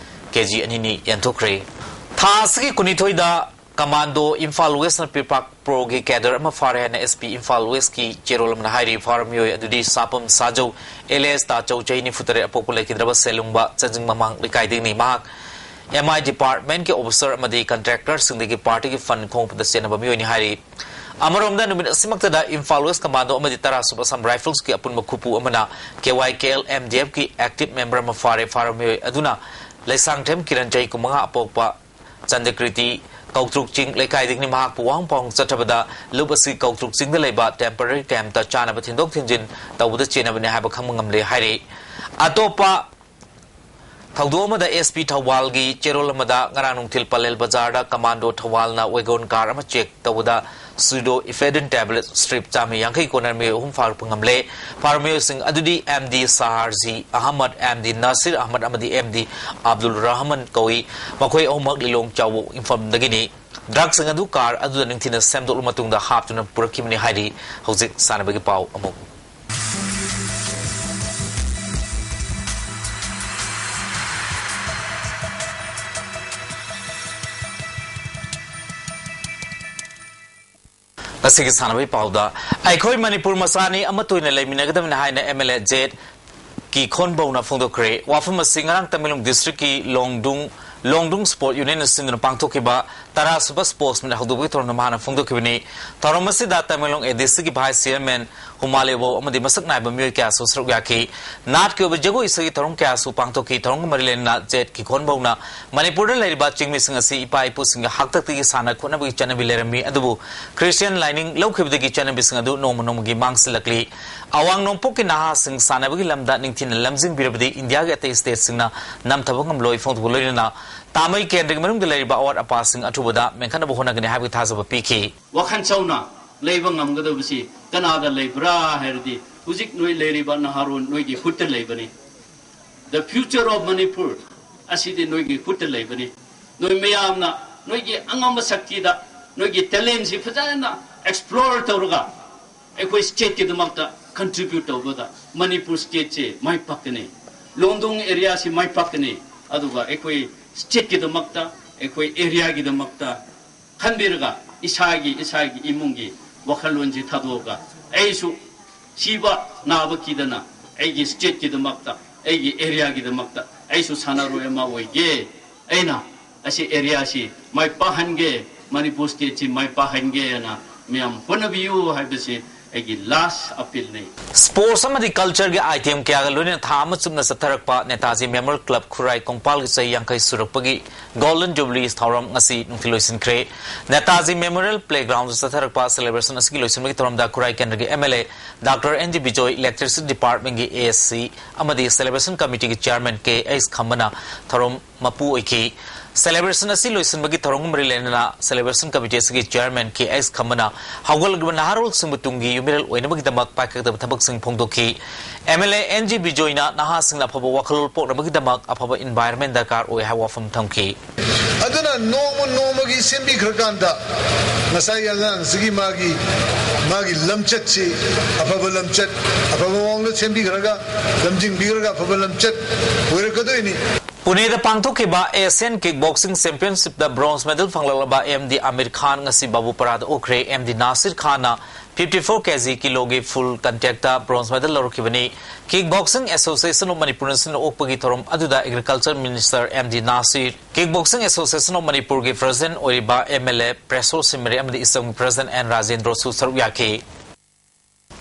ꯀꯦ ꯖꯤ ꯑꯅꯤꯅꯤ ꯌꯦꯟꯊꯣꯛꯈ꯭ꯔꯦ꯫ ꯊꯥ ꯑꯁꯤꯒꯤ ꯀꯨꯟꯅꯤꯊꯣꯏꯗ ꯀꯃꯥꯟꯗꯣ ꯏꯝꯐꯥꯜ ꯋꯦꯁꯅ ꯄꯤꯄꯥꯛ ꯄ꯭ꯔꯣꯒꯤ ꯀꯦꯗꯔ ꯑꯃ ꯐꯥꯔꯦ ꯍꯥꯏꯅ ꯑꯦꯁ ꯄꯤ ꯏꯝꯐꯥꯜ ꯋꯦꯁꯀꯤ ꯆꯦꯔꯣꯜ ꯑꯃꯅ ꯍꯥꯏꯔꯤ꯫ ꯐꯥꯔ ꯃꯤꯑꯣꯏ ꯑꯗꯨꯗꯤ ꯁꯥꯄꯝ ꯁꯥꯖꯧ ꯑꯦꯂꯤꯌꯥꯁ ꯇꯥꯆꯧ, ꯆꯍꯤ ꯅꯤꯐꯨ ꯇꯔꯦꯠ, ꯑꯄꯣꯛꯄ ꯂꯩꯈꯤꯗ꯭ꯔꯕ ꯁꯦꯂꯨꯡꯕ ꯆꯟꯖꯤꯡ ꯃꯃꯥꯡ ꯂꯩꯀꯥꯏꯗꯒꯤꯅꯤ꯫ ꯃꯍꯥꯛ ꯑꯦꯝ ꯑꯥꯏ ꯗꯤꯄꯥꯔꯠꯃꯦꯟꯠꯀꯤ ꯑꯣꯐꯤꯁꯔ ꯑꯃꯗꯤ ꯀꯟꯇ꯭ꯔꯦꯛꯇꯔꯁꯤꯡꯗꯒꯤ ꯄꯥꯔꯇꯤꯒꯤ ꯐꯟ ꯈꯣꯝꯕꯗ ꯆꯦꯟꯅꯕ ꯃꯤꯑꯣꯏꯅꯤ ꯍꯥꯏꯔꯤ꯫ ꯑꯃꯔꯣꯝꯗ ꯅꯨꯃꯤꯠ ꯑꯁꯤꯃꯛꯇꯗ ꯏꯝꯐꯥꯜ ꯋꯦꯁ ꯀꯃꯥꯟꯗꯣ ꯑꯃꯗꯤ ꯇꯔꯥꯁꯨꯕ ꯑꯁꯥꯝ ꯔꯥꯏꯐꯜꯁꯀꯤ ꯑꯄꯨꯟꯕ ꯈꯨꯄꯨ ꯑꯃꯅ K Y K L M D ꯑꯦꯐꯀꯤ ꯑꯦꯛꯇꯤꯚ ꯃꯦꯝꯕꯔ ꯑꯃ ꯐꯥꯔꯦ꯫ ꯐꯥꯔꯕ ꯃꯤꯑꯣꯏ ꯑꯗꯨꯅ ꯂꯩꯁꯥꯡꯊꯦꯝ ꯀꯤꯔꯟ, ꯆꯍꯤ ꯀꯨꯟꯃꯉꯥ, ꯑꯄꯣꯛꯄ ꯆꯟꯗꯀ꯭ꯔꯤꯇꯤ ꯀꯧꯇ꯭ꯔꯨꯛ ꯆꯤꯡ ꯂꯩꯀꯥꯏꯗꯒꯤꯅꯤ꯫ ꯃꯍꯥꯛꯄꯨ ꯋꯥꯍꯪ ꯄꯥꯎꯍꯪ ꯆꯠꯊꯕꯗ ꯂꯨꯞ ꯑꯁꯤ ꯀꯧꯇ꯭ꯔꯨꯛ ꯆꯤꯡꯗ ꯂꯩꯕ ꯇꯦꯝꯄꯔꯔꯤ ꯀꯦꯝꯞꯇ ꯆꯥꯅꯕ ꯊꯤꯟꯗꯣꯛ ꯊꯤꯟꯖꯤꯟ ꯇꯧꯕꯗ ꯆꯦꯟꯅꯕꯅꯤ ꯍꯥꯏꯕ ꯈꯪꯕ ꯉꯝꯂꯦ ꯍꯥꯏꯔꯤ꯫ ꯑꯇꯣꯞꯄ ꯊꯧꯗꯣꯛ ꯑꯃꯗ ꯑꯦꯁ ꯄꯤ ꯊꯧꯕꯥꯜꯒꯤ ꯆꯦꯔꯣꯜ ꯑꯃꯗ ꯉꯔꯥꯡ ꯅꯨꯡꯊꯤꯜ ꯄꯂꯦꯜ ꯕꯖꯥꯔꯗ ꯀꯃꯥꯟꯗꯣ ꯊꯧꯕꯥꯜꯅ ꯋꯦꯒꯣꯟ ꯀꯥꯔ ꯑꯃ ꯆꯦꯛ ꯇꯧꯕꯗ ꯁꯨꯗꯣ ꯏꯐꯦꯗ꯭ꯔꯤꯟ ꯇꯦꯕ꯭ꯂꯦꯠ ꯁ꯭ꯇ꯭ꯔꯤꯞ ꯆꯥꯝꯃ ꯌꯥꯡꯈꯩ ꯀꯣꯟꯅꯔ ꯃꯤꯑꯣꯏ ꯑꯍꯨꯝ ꯐꯥꯔꯛꯄ ꯉꯝꯂꯦ꯫ ꯐꯥꯔꯕ ꯃꯤꯑꯣꯏꯁꯤꯡ ꯑꯗꯨꯗꯤ M D ꯁꯍꯥꯔꯖꯤ Ahmad, M D Nasir Ahmad ꯑꯃꯗꯤ ꯑꯦꯝ ꯗꯤ ꯑꯕꯗꯨꯜ ꯔꯍꯃꯟ ꯀꯧꯏ꯫ ꯃꯈꯣꯏ ꯑꯍꯨꯝꯃꯛ ꯂꯤꯂꯣꯡ ꯆꯥꯎꯕꯣꯛ ꯏꯝꯐꯥꯜꯗꯒꯤꯅꯤ꯫ ꯗ꯭ꯔꯒꯁꯤꯡ ꯑꯗꯨ ꯀꯥꯔ ꯑꯗꯨꯗ ꯅꯤꯡꯊꯤꯅ ꯁꯦꯝꯗꯣꯛꯂꯕ ꯃꯇꯨꯡꯗ ꯍꯥꯞꯇꯨꯅ ꯄꯨꯔꯛꯈꯤꯕꯅꯤ ꯍꯥꯏꯔꯤ꯫ ꯍꯧꯖꯤꯛ ꯁꯥꯟꯅꯕꯒꯤ ꯄꯥꯎ ꯑꯃꯨꯛ꯫ ꯉꯁꯤꯒꯤ ꯁꯥꯟꯅꯕꯒꯤ ꯄꯥꯎꯗ, ꯑꯩꯈꯣꯏ ꯃꯅꯤꯄꯨꯔ ꯃꯆꯥꯅꯤ, ꯑꯃꯠꯇ ꯑꯣꯏꯅ ꯂꯩꯃꯤꯟꯅꯒꯗꯕꯅꯤ ꯍꯥꯏꯅ ꯑꯦꯝ ꯑꯦꯜ ꯑꯦ ꯖꯦꯠ ꯀꯤ ꯈꯣꯟꯕꯧꯅ ꯐꯣꯡꯗꯣꯛꯈ꯭ꯔꯦ꯫ ꯋꯥꯐꯝ ꯑꯁꯤ ꯉꯔꯥꯡ ꯇꯃꯦꯡꯂꯣꯡ ꯗꯤꯁꯇ꯭ꯔꯤꯛꯀꯤ ꯂꯣꯡꯗꯨꯡ, ꯂꯣꯡꯗꯨꯡ ꯁ꯭ꯄꯣꯔꯠ ꯌꯨꯅꯤꯌꯟꯅ ꯁꯤꯟꯗꯨꯅ ꯄꯥꯡꯊꯣꯛꯈꯤꯕ ꯇꯔꯥꯁꯨꯕ ꯁ꯭ꯄꯣꯔꯠꯁ ꯃꯤꯠ ꯍꯧꯗꯣꯛꯄꯒꯤ ꯊꯧꯔꯝꯗ ꯃꯍꯥꯛꯅ ꯐꯣꯡꯗꯣꯛꯈꯤꯕꯅꯤ꯫ ꯊꯧꯔꯝ ꯑꯁꯤꯗ ꯇꯃꯦꯡꯂꯣꯡ ꯑꯦ ꯗꯤ ꯁꯤꯒꯤ ꯚꯥꯏꯁ ꯆꯤꯌꯔꯃꯦꯟ ꯍꯨꯃꯥ ꯂꯦꯕꯧ ꯑꯃꯗꯤ ꯃꯁꯛ ꯅꯥꯏꯕ ꯃꯤꯑꯣꯏ ꯀꯌꯥꯁꯨ ꯁꯔꯨꯛ ꯌꯥꯈꯤ꯫ ꯅꯥꯠꯀꯤ ꯑꯣꯏꯕ ꯖꯒꯣꯏ ꯏꯁꯩꯒꯤ ꯊꯧꯔꯝ ꯀꯌꯥꯁꯨ ꯄꯥꯡꯊꯣꯛꯈꯤ꯫ ꯊꯧꯔꯝꯒ ꯃꯔꯤ ꯂꯩꯅꯅ ꯖꯦꯠ ꯀꯤꯈꯣꯟꯕꯧꯅ ꯃꯅꯤꯄꯨꯔꯗ ꯂꯩꯔꯤꯕ ꯆꯤꯡꯃꯤꯁꯤꯡ ꯑꯁꯤ ꯏꯄꯥ ꯏꯄꯨꯁꯤꯡꯒꯤ ꯍꯥꯛꯇꯛꯇꯒꯤ ꯁꯥꯟꯅ ꯈꯣꯠꯅꯕꯒꯤ ꯆꯠꯅꯕꯤ ꯂꯩꯔꯝꯃꯤ, ꯑꯗꯨꯕꯨ ꯈ꯭ꯔꯤꯁꯇꯤꯌꯥꯟ ꯂꯥꯏꯅꯤꯡ ꯂꯧꯈꯤꯕꯗꯒꯤ ꯆꯠꯅꯕꯤꯁꯤꯡ ꯑꯗꯨ ꯅꯣꯡꯃ ꯅꯣꯡꯃꯒꯤ ꯃꯥꯡꯁꯤꯜꯂꯛꯂꯤ꯫ ꯑꯋꯥꯡ ꯅꯣꯡꯄꯣꯛꯀꯤ ꯅꯍꯥꯁꯤꯡ ꯁꯥꯟꯅꯕꯒꯤ ꯂꯝꯗ ꯅꯤꯡꯊꯤꯅ ꯂꯝꯖꯤꯡꯕꯤꯔꯕꯗꯤ ꯏꯟꯗꯤꯌꯥꯒꯤ ꯑꯇꯩ ꯁ꯭ꯇꯦꯠꯁꯤꯡꯅ ꯅꯝꯊꯕ ꯉꯝꯂꯣꯏ꯫ ꯐꯣꯡꯗꯣꯛꯄ ꯂꯣꯏꯅꯅ ꯇꯥꯃꯩ ꯀꯦꯟꯗ꯭ꯔꯒꯤ ꯃꯅꯨꯡꯗ ꯂꯩꯔꯤꯕ ꯑꯋꯥꯠ ꯑꯄꯥꯁꯤꯡ ꯑꯊꯨꯕꯗ ꯃꯦꯟꯈꯠꯅꯕ ꯍꯣꯠꯅꯒꯅꯤ ꯍꯥꯏꯕꯒꯤ ꯊꯥꯖꯕ ꯄꯤꯈꯤ꯫ ꯋꯥꯈꯜ ꯆꯥꯎꯅ ꯂꯩꯕ ꯉꯝꯒꯗꯕꯁꯤ ꯀꯅꯥꯗ ꯂꯩꯕ꯭ꯔꯥ ꯍꯥꯏꯔꯗꯤ, ꯍꯧꯖꯤꯛ ꯅꯣꯏ ꯂꯩꯔꯤꯕ ꯅꯍꯥꯔꯣꯟ ꯅꯣꯏꯒꯤ ꯈꯨꯠꯇ ꯂꯩꯕꯅꯤ꯫ The future of Manipur ꯑꯁꯤꯗꯤ ꯅꯣꯏꯒꯤ ꯈꯨꯠꯇ ꯂꯩꯕꯅꯤ꯫ ꯅꯣꯏ ꯃꯌꯥꯝꯅ ꯅꯣꯏꯒꯤ ꯑꯉꯝꯕ ꯁꯛꯇꯤꯗ ꯅꯣꯏꯒꯤ talentꯁꯤ ꯐꯖꯅ explore ꯇꯧꯔꯒ ꯑꯩꯈꯣꯏ stateꯀꯤꯗꯃꯛꯇ contribute ꯇꯧꯕꯗ ꯃꯅꯤꯄꯨꯔ stateꯁꯤ ꯃꯥꯏ ꯄꯥꯛꯀꯅꯤ꯫ ꯂꯣꯡꯗꯣꯡ areaꯁꯤ ꯃꯥꯏ ꯄꯥꯛꯀꯅꯤ꯫ ꯑꯗꯨꯒ ꯑꯩꯈꯣꯏ stateꯀꯤꯗꯃꯛꯇ, ꯑꯩꯈꯣꯏ areaꯒꯤꯗꯃꯛꯇ ꯈꯟꯕꯤꯔꯒ ꯏꯁꯥꯒꯤ, ꯏꯁꯥꯒꯤ ꯏꯃꯨꯡꯒꯤ ꯋꯥꯈꯜꯂꯣꯟꯁꯤ ꯊꯥꯗꯣꯛꯑꯒ ꯑꯩꯁꯨ ꯁꯤꯕ ꯅꯥꯕ ꯀꯤꯗꯅ ꯑꯩꯒꯤ stateꯀꯤꯗꯃꯛꯇ, ꯑꯩꯒꯤ areaꯒꯤꯗꯃꯛꯇ ꯑꯩꯁꯨ ꯁꯥꯟꯅꯔꯣꯏ ꯑꯃ ꯑꯣꯏꯒꯦ꯫ ꯑꯩꯅ ꯑꯁꯤ areaꯁꯤ ꯃꯥꯏ ꯄꯥꯛꯍꯟꯒꯦ, ꯃꯅꯤꯄꯨꯔ stateꯁꯤ ꯃꯥꯏ ꯄꯥꯛꯍꯟꯒꯦ ꯍꯥꯏꯅ ꯃꯌꯥꯝ ꯍꯣꯠꯅꯕꯤꯌꯨ ꯍꯥꯏꯕꯁꯤ ꯑꯩꯒꯤ last appealꯅꯤ꯫ Sports ꯑꯃꯗꯤ cultureꯒꯤ item ꯀꯌꯥꯒ ꯂꯣꯏꯅꯅ ꯊꯥ ꯑꯃ ꯆꯨꯞꯅ ꯆꯠꯊꯔꯛꯄ ꯅꯦꯇꯥꯖꯤ Memorial Club ꯈꯨꯔꯥꯏ ꯀꯣꯡꯄꯥꯜꯒꯤ ꯆꯍꯤ ꯌꯥꯡꯈꯩ ꯁꯨꯔꯛꯄꯒꯤ Golden Jubilee ꯊꯧꯔꯝ ꯉꯁꯤ ꯅꯨꯡꯊꯤꯜ ꯂꯣꯏꯁꯤꯟꯈ꯭ꯔꯦ꯫ ꯅꯦꯇꯥꯖꯤ Memorial Playgroundꯗ ꯆꯠꯊꯔꯛꯄ celebration ꯑꯁꯤꯒꯤ ꯂꯣꯏꯁꯤꯟꯕꯒꯤ ꯊꯧꯔꯝꯗ ꯈꯨꯔꯥꯏ ꯀꯦꯟꯗ꯭ꯔꯒꯤ MLA Doctor N G Bijoy, Electricity Departmentꯀꯤ ASC ꯑꯃꯗꯤ Celebration Committeeꯒꯤ Chairman ꯀꯦ ꯑꯩꯆ ꯈꯝꯕꯅ ꯊꯧꯔꯝ ꯃꯄꯨ ꯑꯣꯏꯈꯤ꯫ Celebration ꯑꯁꯤ ꯂꯣꯏꯁꯤꯟꯕꯒꯤ ꯊꯧꯔꯝꯒ ꯃꯔꯤ ꯂꯩꯅꯅ Celebration Committee ꯑꯁꯤꯒꯤ Chairman ꯀꯦ ꯑꯩꯆ ꯈꯝꯕꯅ ꯍꯧꯒꯠꯂꯛꯂꯤꯕ ꯅꯍꯥꯔꯣꯜꯁꯤꯡꯕꯨ ꯇꯨꯡꯒꯤ ꯌꯨꯝꯕꯤꯔꯦꯜ ꯑꯣꯏꯅꯕꯒꯤꯗꯃꯛ ꯄꯥꯏꯈꯠꯀꯗꯕ ꯊꯕꯛꯁꯤꯡ ꯐꯣꯡꯗꯣꯛꯈꯤ꯫ MLA N G ꯕꯤꯖꯣꯏꯅ ꯅꯍꯥꯁꯤꯡꯅ ꯑꯐꯕ ꯋꯥꯈꯜꯂꯣꯟ ꯄꯣꯛꯅꯕꯒꯤꯗꯃꯛ ꯑꯐꯕ environment ꯗꯔꯀꯥꯔ ꯑꯣꯏ ꯍꯥꯏꯕ ꯋꯥꯐꯝ ꯊꯝꯈꯤ꯫ ꯑꯗꯨꯅ ꯅꯣꯡꯃ ꯅꯣꯡꯃꯒꯤ ꯁꯦꯝꯕꯤꯈ꯭ꯔꯀꯥꯟꯗ ꯉꯁꯥꯏꯒꯤ ꯑꯉꯥꯡꯁꯤꯒꯤ ꯃꯥꯒꯤ, ꯃꯥꯒꯤ ꯂꯝꯆꯠꯁꯤ ꯑꯐꯕ ꯂꯝꯆꯠ, ꯑꯐꯕ ꯃꯑꯣꯡꯗ ꯁꯦꯝꯕꯤꯈ꯭ꯔꯒ, ꯂꯝꯖꯤꯡꯕꯤꯈ꯭ꯔꯒ ꯑꯐꯕ ꯂꯝꯆꯠ ꯑꯣꯏꯔꯛꯀꯗꯣꯏꯅꯤ꯫ ꯄꯨꯅꯦꯗ ꯄꯥꯡꯊꯣꯛꯈꯤꯕ Asian Kickboxing Championshipꯇ bronze medal ꯐꯪꯂꯛꯂꯕ M D Amir ꯈꯥꯟ ꯉꯁꯤ ꯕꯥꯕꯨꯄꯥꯔꯥꯗ ꯑꯣꯛꯈ꯭ꯔꯦ꯫ M D Nasir Khan fifty four K G ꯀꯤꯂꯣꯒꯤ full contactꯇ bronze medal ꯂꯧꯔꯛꯈꯤꯕꯅꯤ꯫ Kickboxing Association of Manipurꯅ ꯁꯤꯟꯅ ꯑꯣꯛꯄꯒꯤ ꯊꯧꯔꯝ ꯑꯗꯨꯗ Agriculture Minister M D Nasir, Kickboxing Association of Manipurꯒꯤ President ꯑꯣꯏꯔꯤꯕ MLA ꯄ꯭ꯔꯦꯁꯣ ꯁꯤꯃꯔꯤ ꯑꯃꯗꯤ ꯏꯁꯝꯒꯤ President ꯑꯦꯟ ꯔꯥꯖꯦꯟꯗ꯭ꯔꯣꯁꯨ ꯁꯔꯨꯛ ꯌꯥꯈꯤ꯫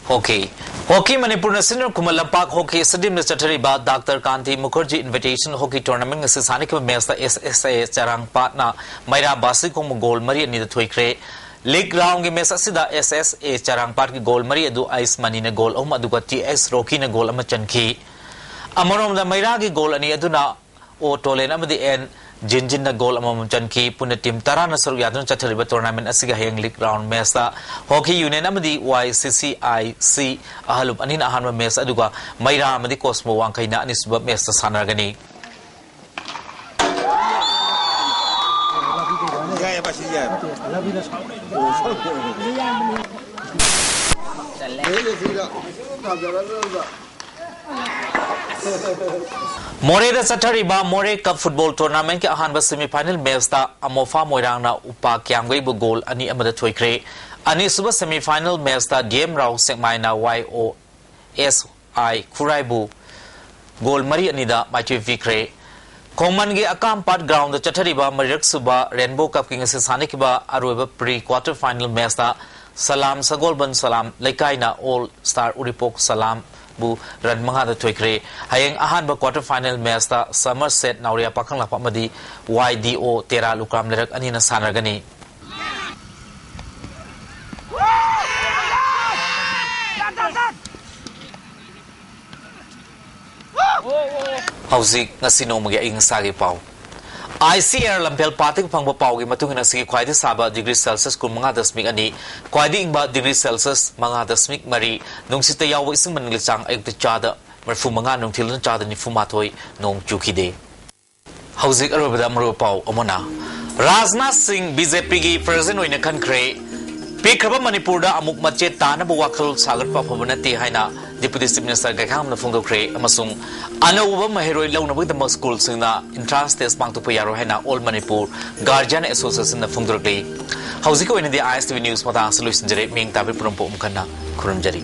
ꯍꯣꯀꯤ꯫ ꯍꯣꯀꯤ ꯃꯅꯤꯄꯨꯔꯅ ꯁꯤꯟꯗꯨꯅ Khuman Lampak hockey ꯁ꯭ꯇꯦꯗꯤꯌꯝꯗ ꯆꯠꯊꯔꯤꯕ doctor ꯀꯥꯟꯇꯤ Mukherjee invitation hockey tournament ꯑꯁꯤ ꯁꯥꯟꯅꯈꯤꯕ ꯃꯦꯆꯇ ꯑꯦꯁ ꯑꯦꯁ ꯑꯦ ꯆꯔꯥꯡꯄꯥꯠꯅ ꯃꯩꯔꯥ ꯕꯥꯁꯤꯈꯣꯡꯕꯨ ꯒꯣꯜ ꯃꯔꯤ ꯑꯅꯤꯗ ꯊꯣꯏꯈ꯭ꯔꯦ꯫ ꯂꯤꯒ ꯔꯥꯎꯟꯒꯤ ꯃꯦꯆ ꯑꯁꯤꯗ ꯑꯦꯁ ꯑꯦꯁ ꯑꯦ ꯆꯔꯥꯡꯄꯥꯠꯀꯤ ꯒꯣꯜ ꯃꯔꯤ ꯑꯗꯨ ꯑꯥꯏꯁ ꯃꯅꯤꯅ ꯒꯣꯜ ꯑꯍꯨꯝ ꯑꯗꯨꯒ ꯇꯤ ꯑꯦꯁ ꯔꯣꯀꯤꯅ ꯒꯣꯜ ꯑꯃ ꯆꯟꯈꯤ꯫ ꯑꯃꯔꯣꯝꯗ ꯃꯩꯔꯥꯒꯤ ꯒꯣꯜ ꯑꯅꯤ ꯑꯗꯨꯅ ꯑꯣ ꯇꯣꯂꯦꯟ ꯑꯃꯗꯤ ꯑꯦꯟ ꯖꯤꯟꯖꯤꯟꯅ ꯒꯣꯜ ꯑꯃꯃꯝ ꯆꯟꯈꯤ꯫ ꯄꯨꯟꯅ ꯇꯤꯝ ꯇꯔꯥꯅ ꯁꯔꯨꯛ ꯌꯥꯗꯨꯅ ꯆꯠꯊꯔꯤꯕ ꯇꯣꯔꯅꯥꯃꯦꯟ ꯑꯁꯤꯒꯤ ꯍꯌꯦꯡ ꯂꯤꯒ ꯔꯥꯎꯟ ꯃꯦꯆꯇ ꯍꯣꯀꯤ ꯌꯨꯅꯤꯌꯟ ꯑꯃꯗꯤ ꯋꯥꯏ ꯁꯤ ꯁꯤ ꯑꯥꯏ ꯁꯤ ꯑꯍꯂꯨꯞ ꯑꯅꯤꯅ ꯑꯍꯥꯟꯕ ꯃꯦꯆ ꯑꯗꯨꯒ ꯃꯩꯔꯥ ꯑꯃꯗꯤ ꯀꯣꯁꯃꯣ ꯋꯥꯡꯈꯩꯅ ꯑꯅꯤꯁꯨꯕ ꯃꯦꯆꯇ ꯁꯥꯟꯅꯔꯒꯅꯤ꯫ ꯃꯣꯔꯦꯗ ꯆꯠꯊꯔꯤꯕ ꯃꯣꯔꯦ ꯀꯞ ꯐꯨꯠꯕꯣꯜ ꯇꯣꯔꯅꯥꯃꯦꯟꯠꯀꯤ ꯑꯍꯥꯟꯕ ꯁꯦꯃꯤꯐꯥꯏꯅꯦꯜ ꯃꯦꯆꯇ ꯑꯃꯣꯐꯥ ꯃꯣꯏꯔꯥꯡꯅ ꯎꯄꯥ ꯀ꯭ꯌꯥꯝꯒꯩꯕꯨ ꯒꯣꯜ ꯑꯅꯤ ꯑꯃꯗ ꯊꯣꯏꯈ꯭ꯔꯦ꯫ ꯑꯅꯤꯁꯨꯕ ꯁꯦꯃꯤꯐꯥꯏꯅꯦꯜ ꯃꯦꯆꯇ ꯗꯤ ꯑꯦꯝ ꯔꯥꯎ ꯁꯦꯛꯃꯥꯏꯅ ꯋꯥꯏ ꯑꯣ ꯑꯦꯁ ꯑꯥꯏ ꯈꯨꯔꯥꯏꯕꯨ ꯒꯣꯜ ꯃꯔꯤ ꯑꯅꯤꯗ ꯃꯥꯏꯊꯤꯕ ꯄꯤꯈ꯭ꯔꯦ꯫ ꯈꯣꯡꯃꯟꯒꯤ ꯑꯀꯥꯝꯄꯥꯠ ꯒ꯭ꯔꯥꯎꯟꯗ ꯆꯠꯊꯔꯤꯕ ꯃꯔꯤꯔꯛ ꯁꯨꯕ ꯔꯦꯟꯕꯣ ꯀꯞꯀꯤ ꯉꯁꯤ ꯁꯥꯟꯅꯈꯤꯕ ꯑꯔꯣꯏꯕ ꯄ꯭ꯔꯤ ꯀ꯭ꯋꯥꯇꯔ ꯐꯥꯏꯅꯦꯜ ꯃꯦꯆꯇ ꯁꯂꯥꯝ ꯁꯒꯣꯜꯕꯟ ꯁꯂꯥꯝ ꯂꯩꯀꯥꯏꯅ ꯑꯣꯜ ꯁ꯭ꯇꯥꯔ ꯎꯔꯤꯄꯣꯛ ꯁꯂꯥꯝꯕꯨ ꯔꯟ ꯃꯉꯥꯗ ꯊꯣꯏꯈ꯭ꯔꯦ꯫ ꯍꯌꯦꯡ ꯑꯍꯥꯟꯕ ꯀ꯭ꯋꯥꯇꯔ ꯐꯥꯏꯅꯦꯜ ꯃꯦꯆꯇ ꯁꯃꯔꯁꯦꯠ ꯅꯥꯎꯔꯤꯌꯥ ꯄꯥꯈꯪꯂꯥꯛꯄꯝ ꯑꯃꯗꯤ ꯋꯥꯏ ꯗꯤ ꯑꯣ ꯇꯦꯔꯥ ꯂꯨꯀ꯭ꯔꯥꯝ ꯂꯩꯔꯛ ꯑꯅꯤꯅ ꯁꯥꯟꯅꯔꯒꯅꯤ꯫ ꯍꯧꯖꯤꯛ ꯉꯁꯤ ꯅꯣꯡꯃꯒꯤ ꯑꯏꯪ ꯑꯁꯥꯒꯤ ꯄꯥꯎ꯫ ꯑꯥꯏ ꯁꯤ ꯑꯦ ꯑꯥꯔ ꯂꯝꯐꯦꯜ ꯄꯥꯠꯇꯒꯤ ꯐꯪꯕ ꯄꯥꯎꯒꯤ ꯃꯇꯨꯡ ꯏꯟꯅ ꯉꯁꯤꯒꯤ ꯈ꯭ꯋꯥꯏꯗꯒꯤ ꯁꯥꯕ ꯗꯤꯒ꯭ꯔꯤ ꯁꯦꯜꯁꯤꯌꯁ ꯀꯨꯟꯃꯉꯥ ꯗꯁꯃꯤꯛ ꯑꯅꯤ, ꯈ꯭ꯋꯥꯏꯗꯒꯤ ꯏꯪꯕ ꯗꯤꯒ꯭ꯔꯤ ꯁꯦꯜꯁꯤꯌꯁ ꯃꯉꯥ ꯗꯁꯃꯤꯛ ꯃꯔꯤ, ꯅꯨꯡꯁꯤꯠꯇ ꯌꯥꯎꯕ ꯏꯁꯤꯡ ꯃꯅꯤꯜꯒꯤ ꯆꯥꯡ ꯑꯌꯨꯛꯇ ꯆꯥꯗ ꯃꯔꯤꯐꯨ ꯃꯉꯥ, ꯅꯨꯡꯊꯤꯜꯗꯅ ꯆꯥꯗ ꯅꯤꯐꯨ ꯃꯥꯊꯣꯏ, ꯅꯣꯡ ꯆꯨꯈꯤꯗꯦ꯫ ꯍꯧꯖꯤꯛ ꯑꯔꯣꯏꯕꯗ ꯃꯔꯨꯑꯣꯏꯕ ꯄꯥꯎ ꯑꯃꯅ, ꯔꯥꯖꯅꯥꯊ ꯁꯤꯡ ꯕꯤ ꯖꯦ ꯄꯤꯒꯤ ꯄ꯭ꯔꯦꯁꯤꯗꯦꯟꯠ ꯑꯣꯏꯅ ꯈꯟꯈ꯭ꯔꯦ꯫ ꯄꯤꯛꯈ꯭ꯔꯕ ꯃꯅꯤꯄꯨꯔꯗ ꯑꯃꯨꯛ ꯃꯆꯦꯠ ꯇꯥꯅꯕ ꯋꯥꯈꯜ ꯁꯥꯒꯠꯄ ꯑꯐꯕ ꯅꯠꯇꯦ ꯍꯥꯏꯅ ꯗꯤꯄꯨꯇꯤ ꯆꯤꯐ ꯃꯤꯅꯤꯁꯇꯔ ꯒꯥꯏꯈꯥꯉꯝꯅ ꯐꯣꯡꯗꯣꯛꯈ꯭ꯔꯦ꯫ ꯑꯃꯁꯨꯡ ꯑꯅꯧꯕ ꯃꯍꯩꯔꯣꯏ ꯂꯧꯅꯕꯒꯤꯗꯃꯛ ꯁ꯭ꯀꯨꯜꯁꯤꯡꯅ ꯏꯟꯇ꯭ꯔꯥꯟꯁ ꯇꯦꯁ ꯄꯥꯡꯊꯣꯛꯄ ꯌꯥꯔꯣꯏ ꯍꯥꯏꯅ ꯑꯣꯜ ꯃꯅꯤꯄꯨꯔ ꯒꯥꯔꯖꯤꯌꯥꯟ ꯑꯦꯁꯣꯁꯤꯌꯦꯁꯟꯅ ꯐꯣꯡꯗꯣꯔꯛꯂꯤ꯫ ꯍꯧꯖꯤꯛꯀꯤ ꯑꯣꯏꯅꯗꯤ ꯑꯥꯏ ꯑꯦꯁ ꯇꯤ ꯚꯤ ꯅ꯭ꯌꯨꯁ ꯃꯇꯥꯡ ꯑꯁꯤ ꯂꯣꯏꯁꯤꯟꯖꯔꯦ꯫ ꯃꯤꯡ ꯇꯥꯕꯤ ꯄꯨꯝꯅꯃꯛꯄꯨ ꯑꯃꯨꯛ ꯍꯟꯅ ꯈꯨꯔꯨꯝꯖꯔꯤ꯫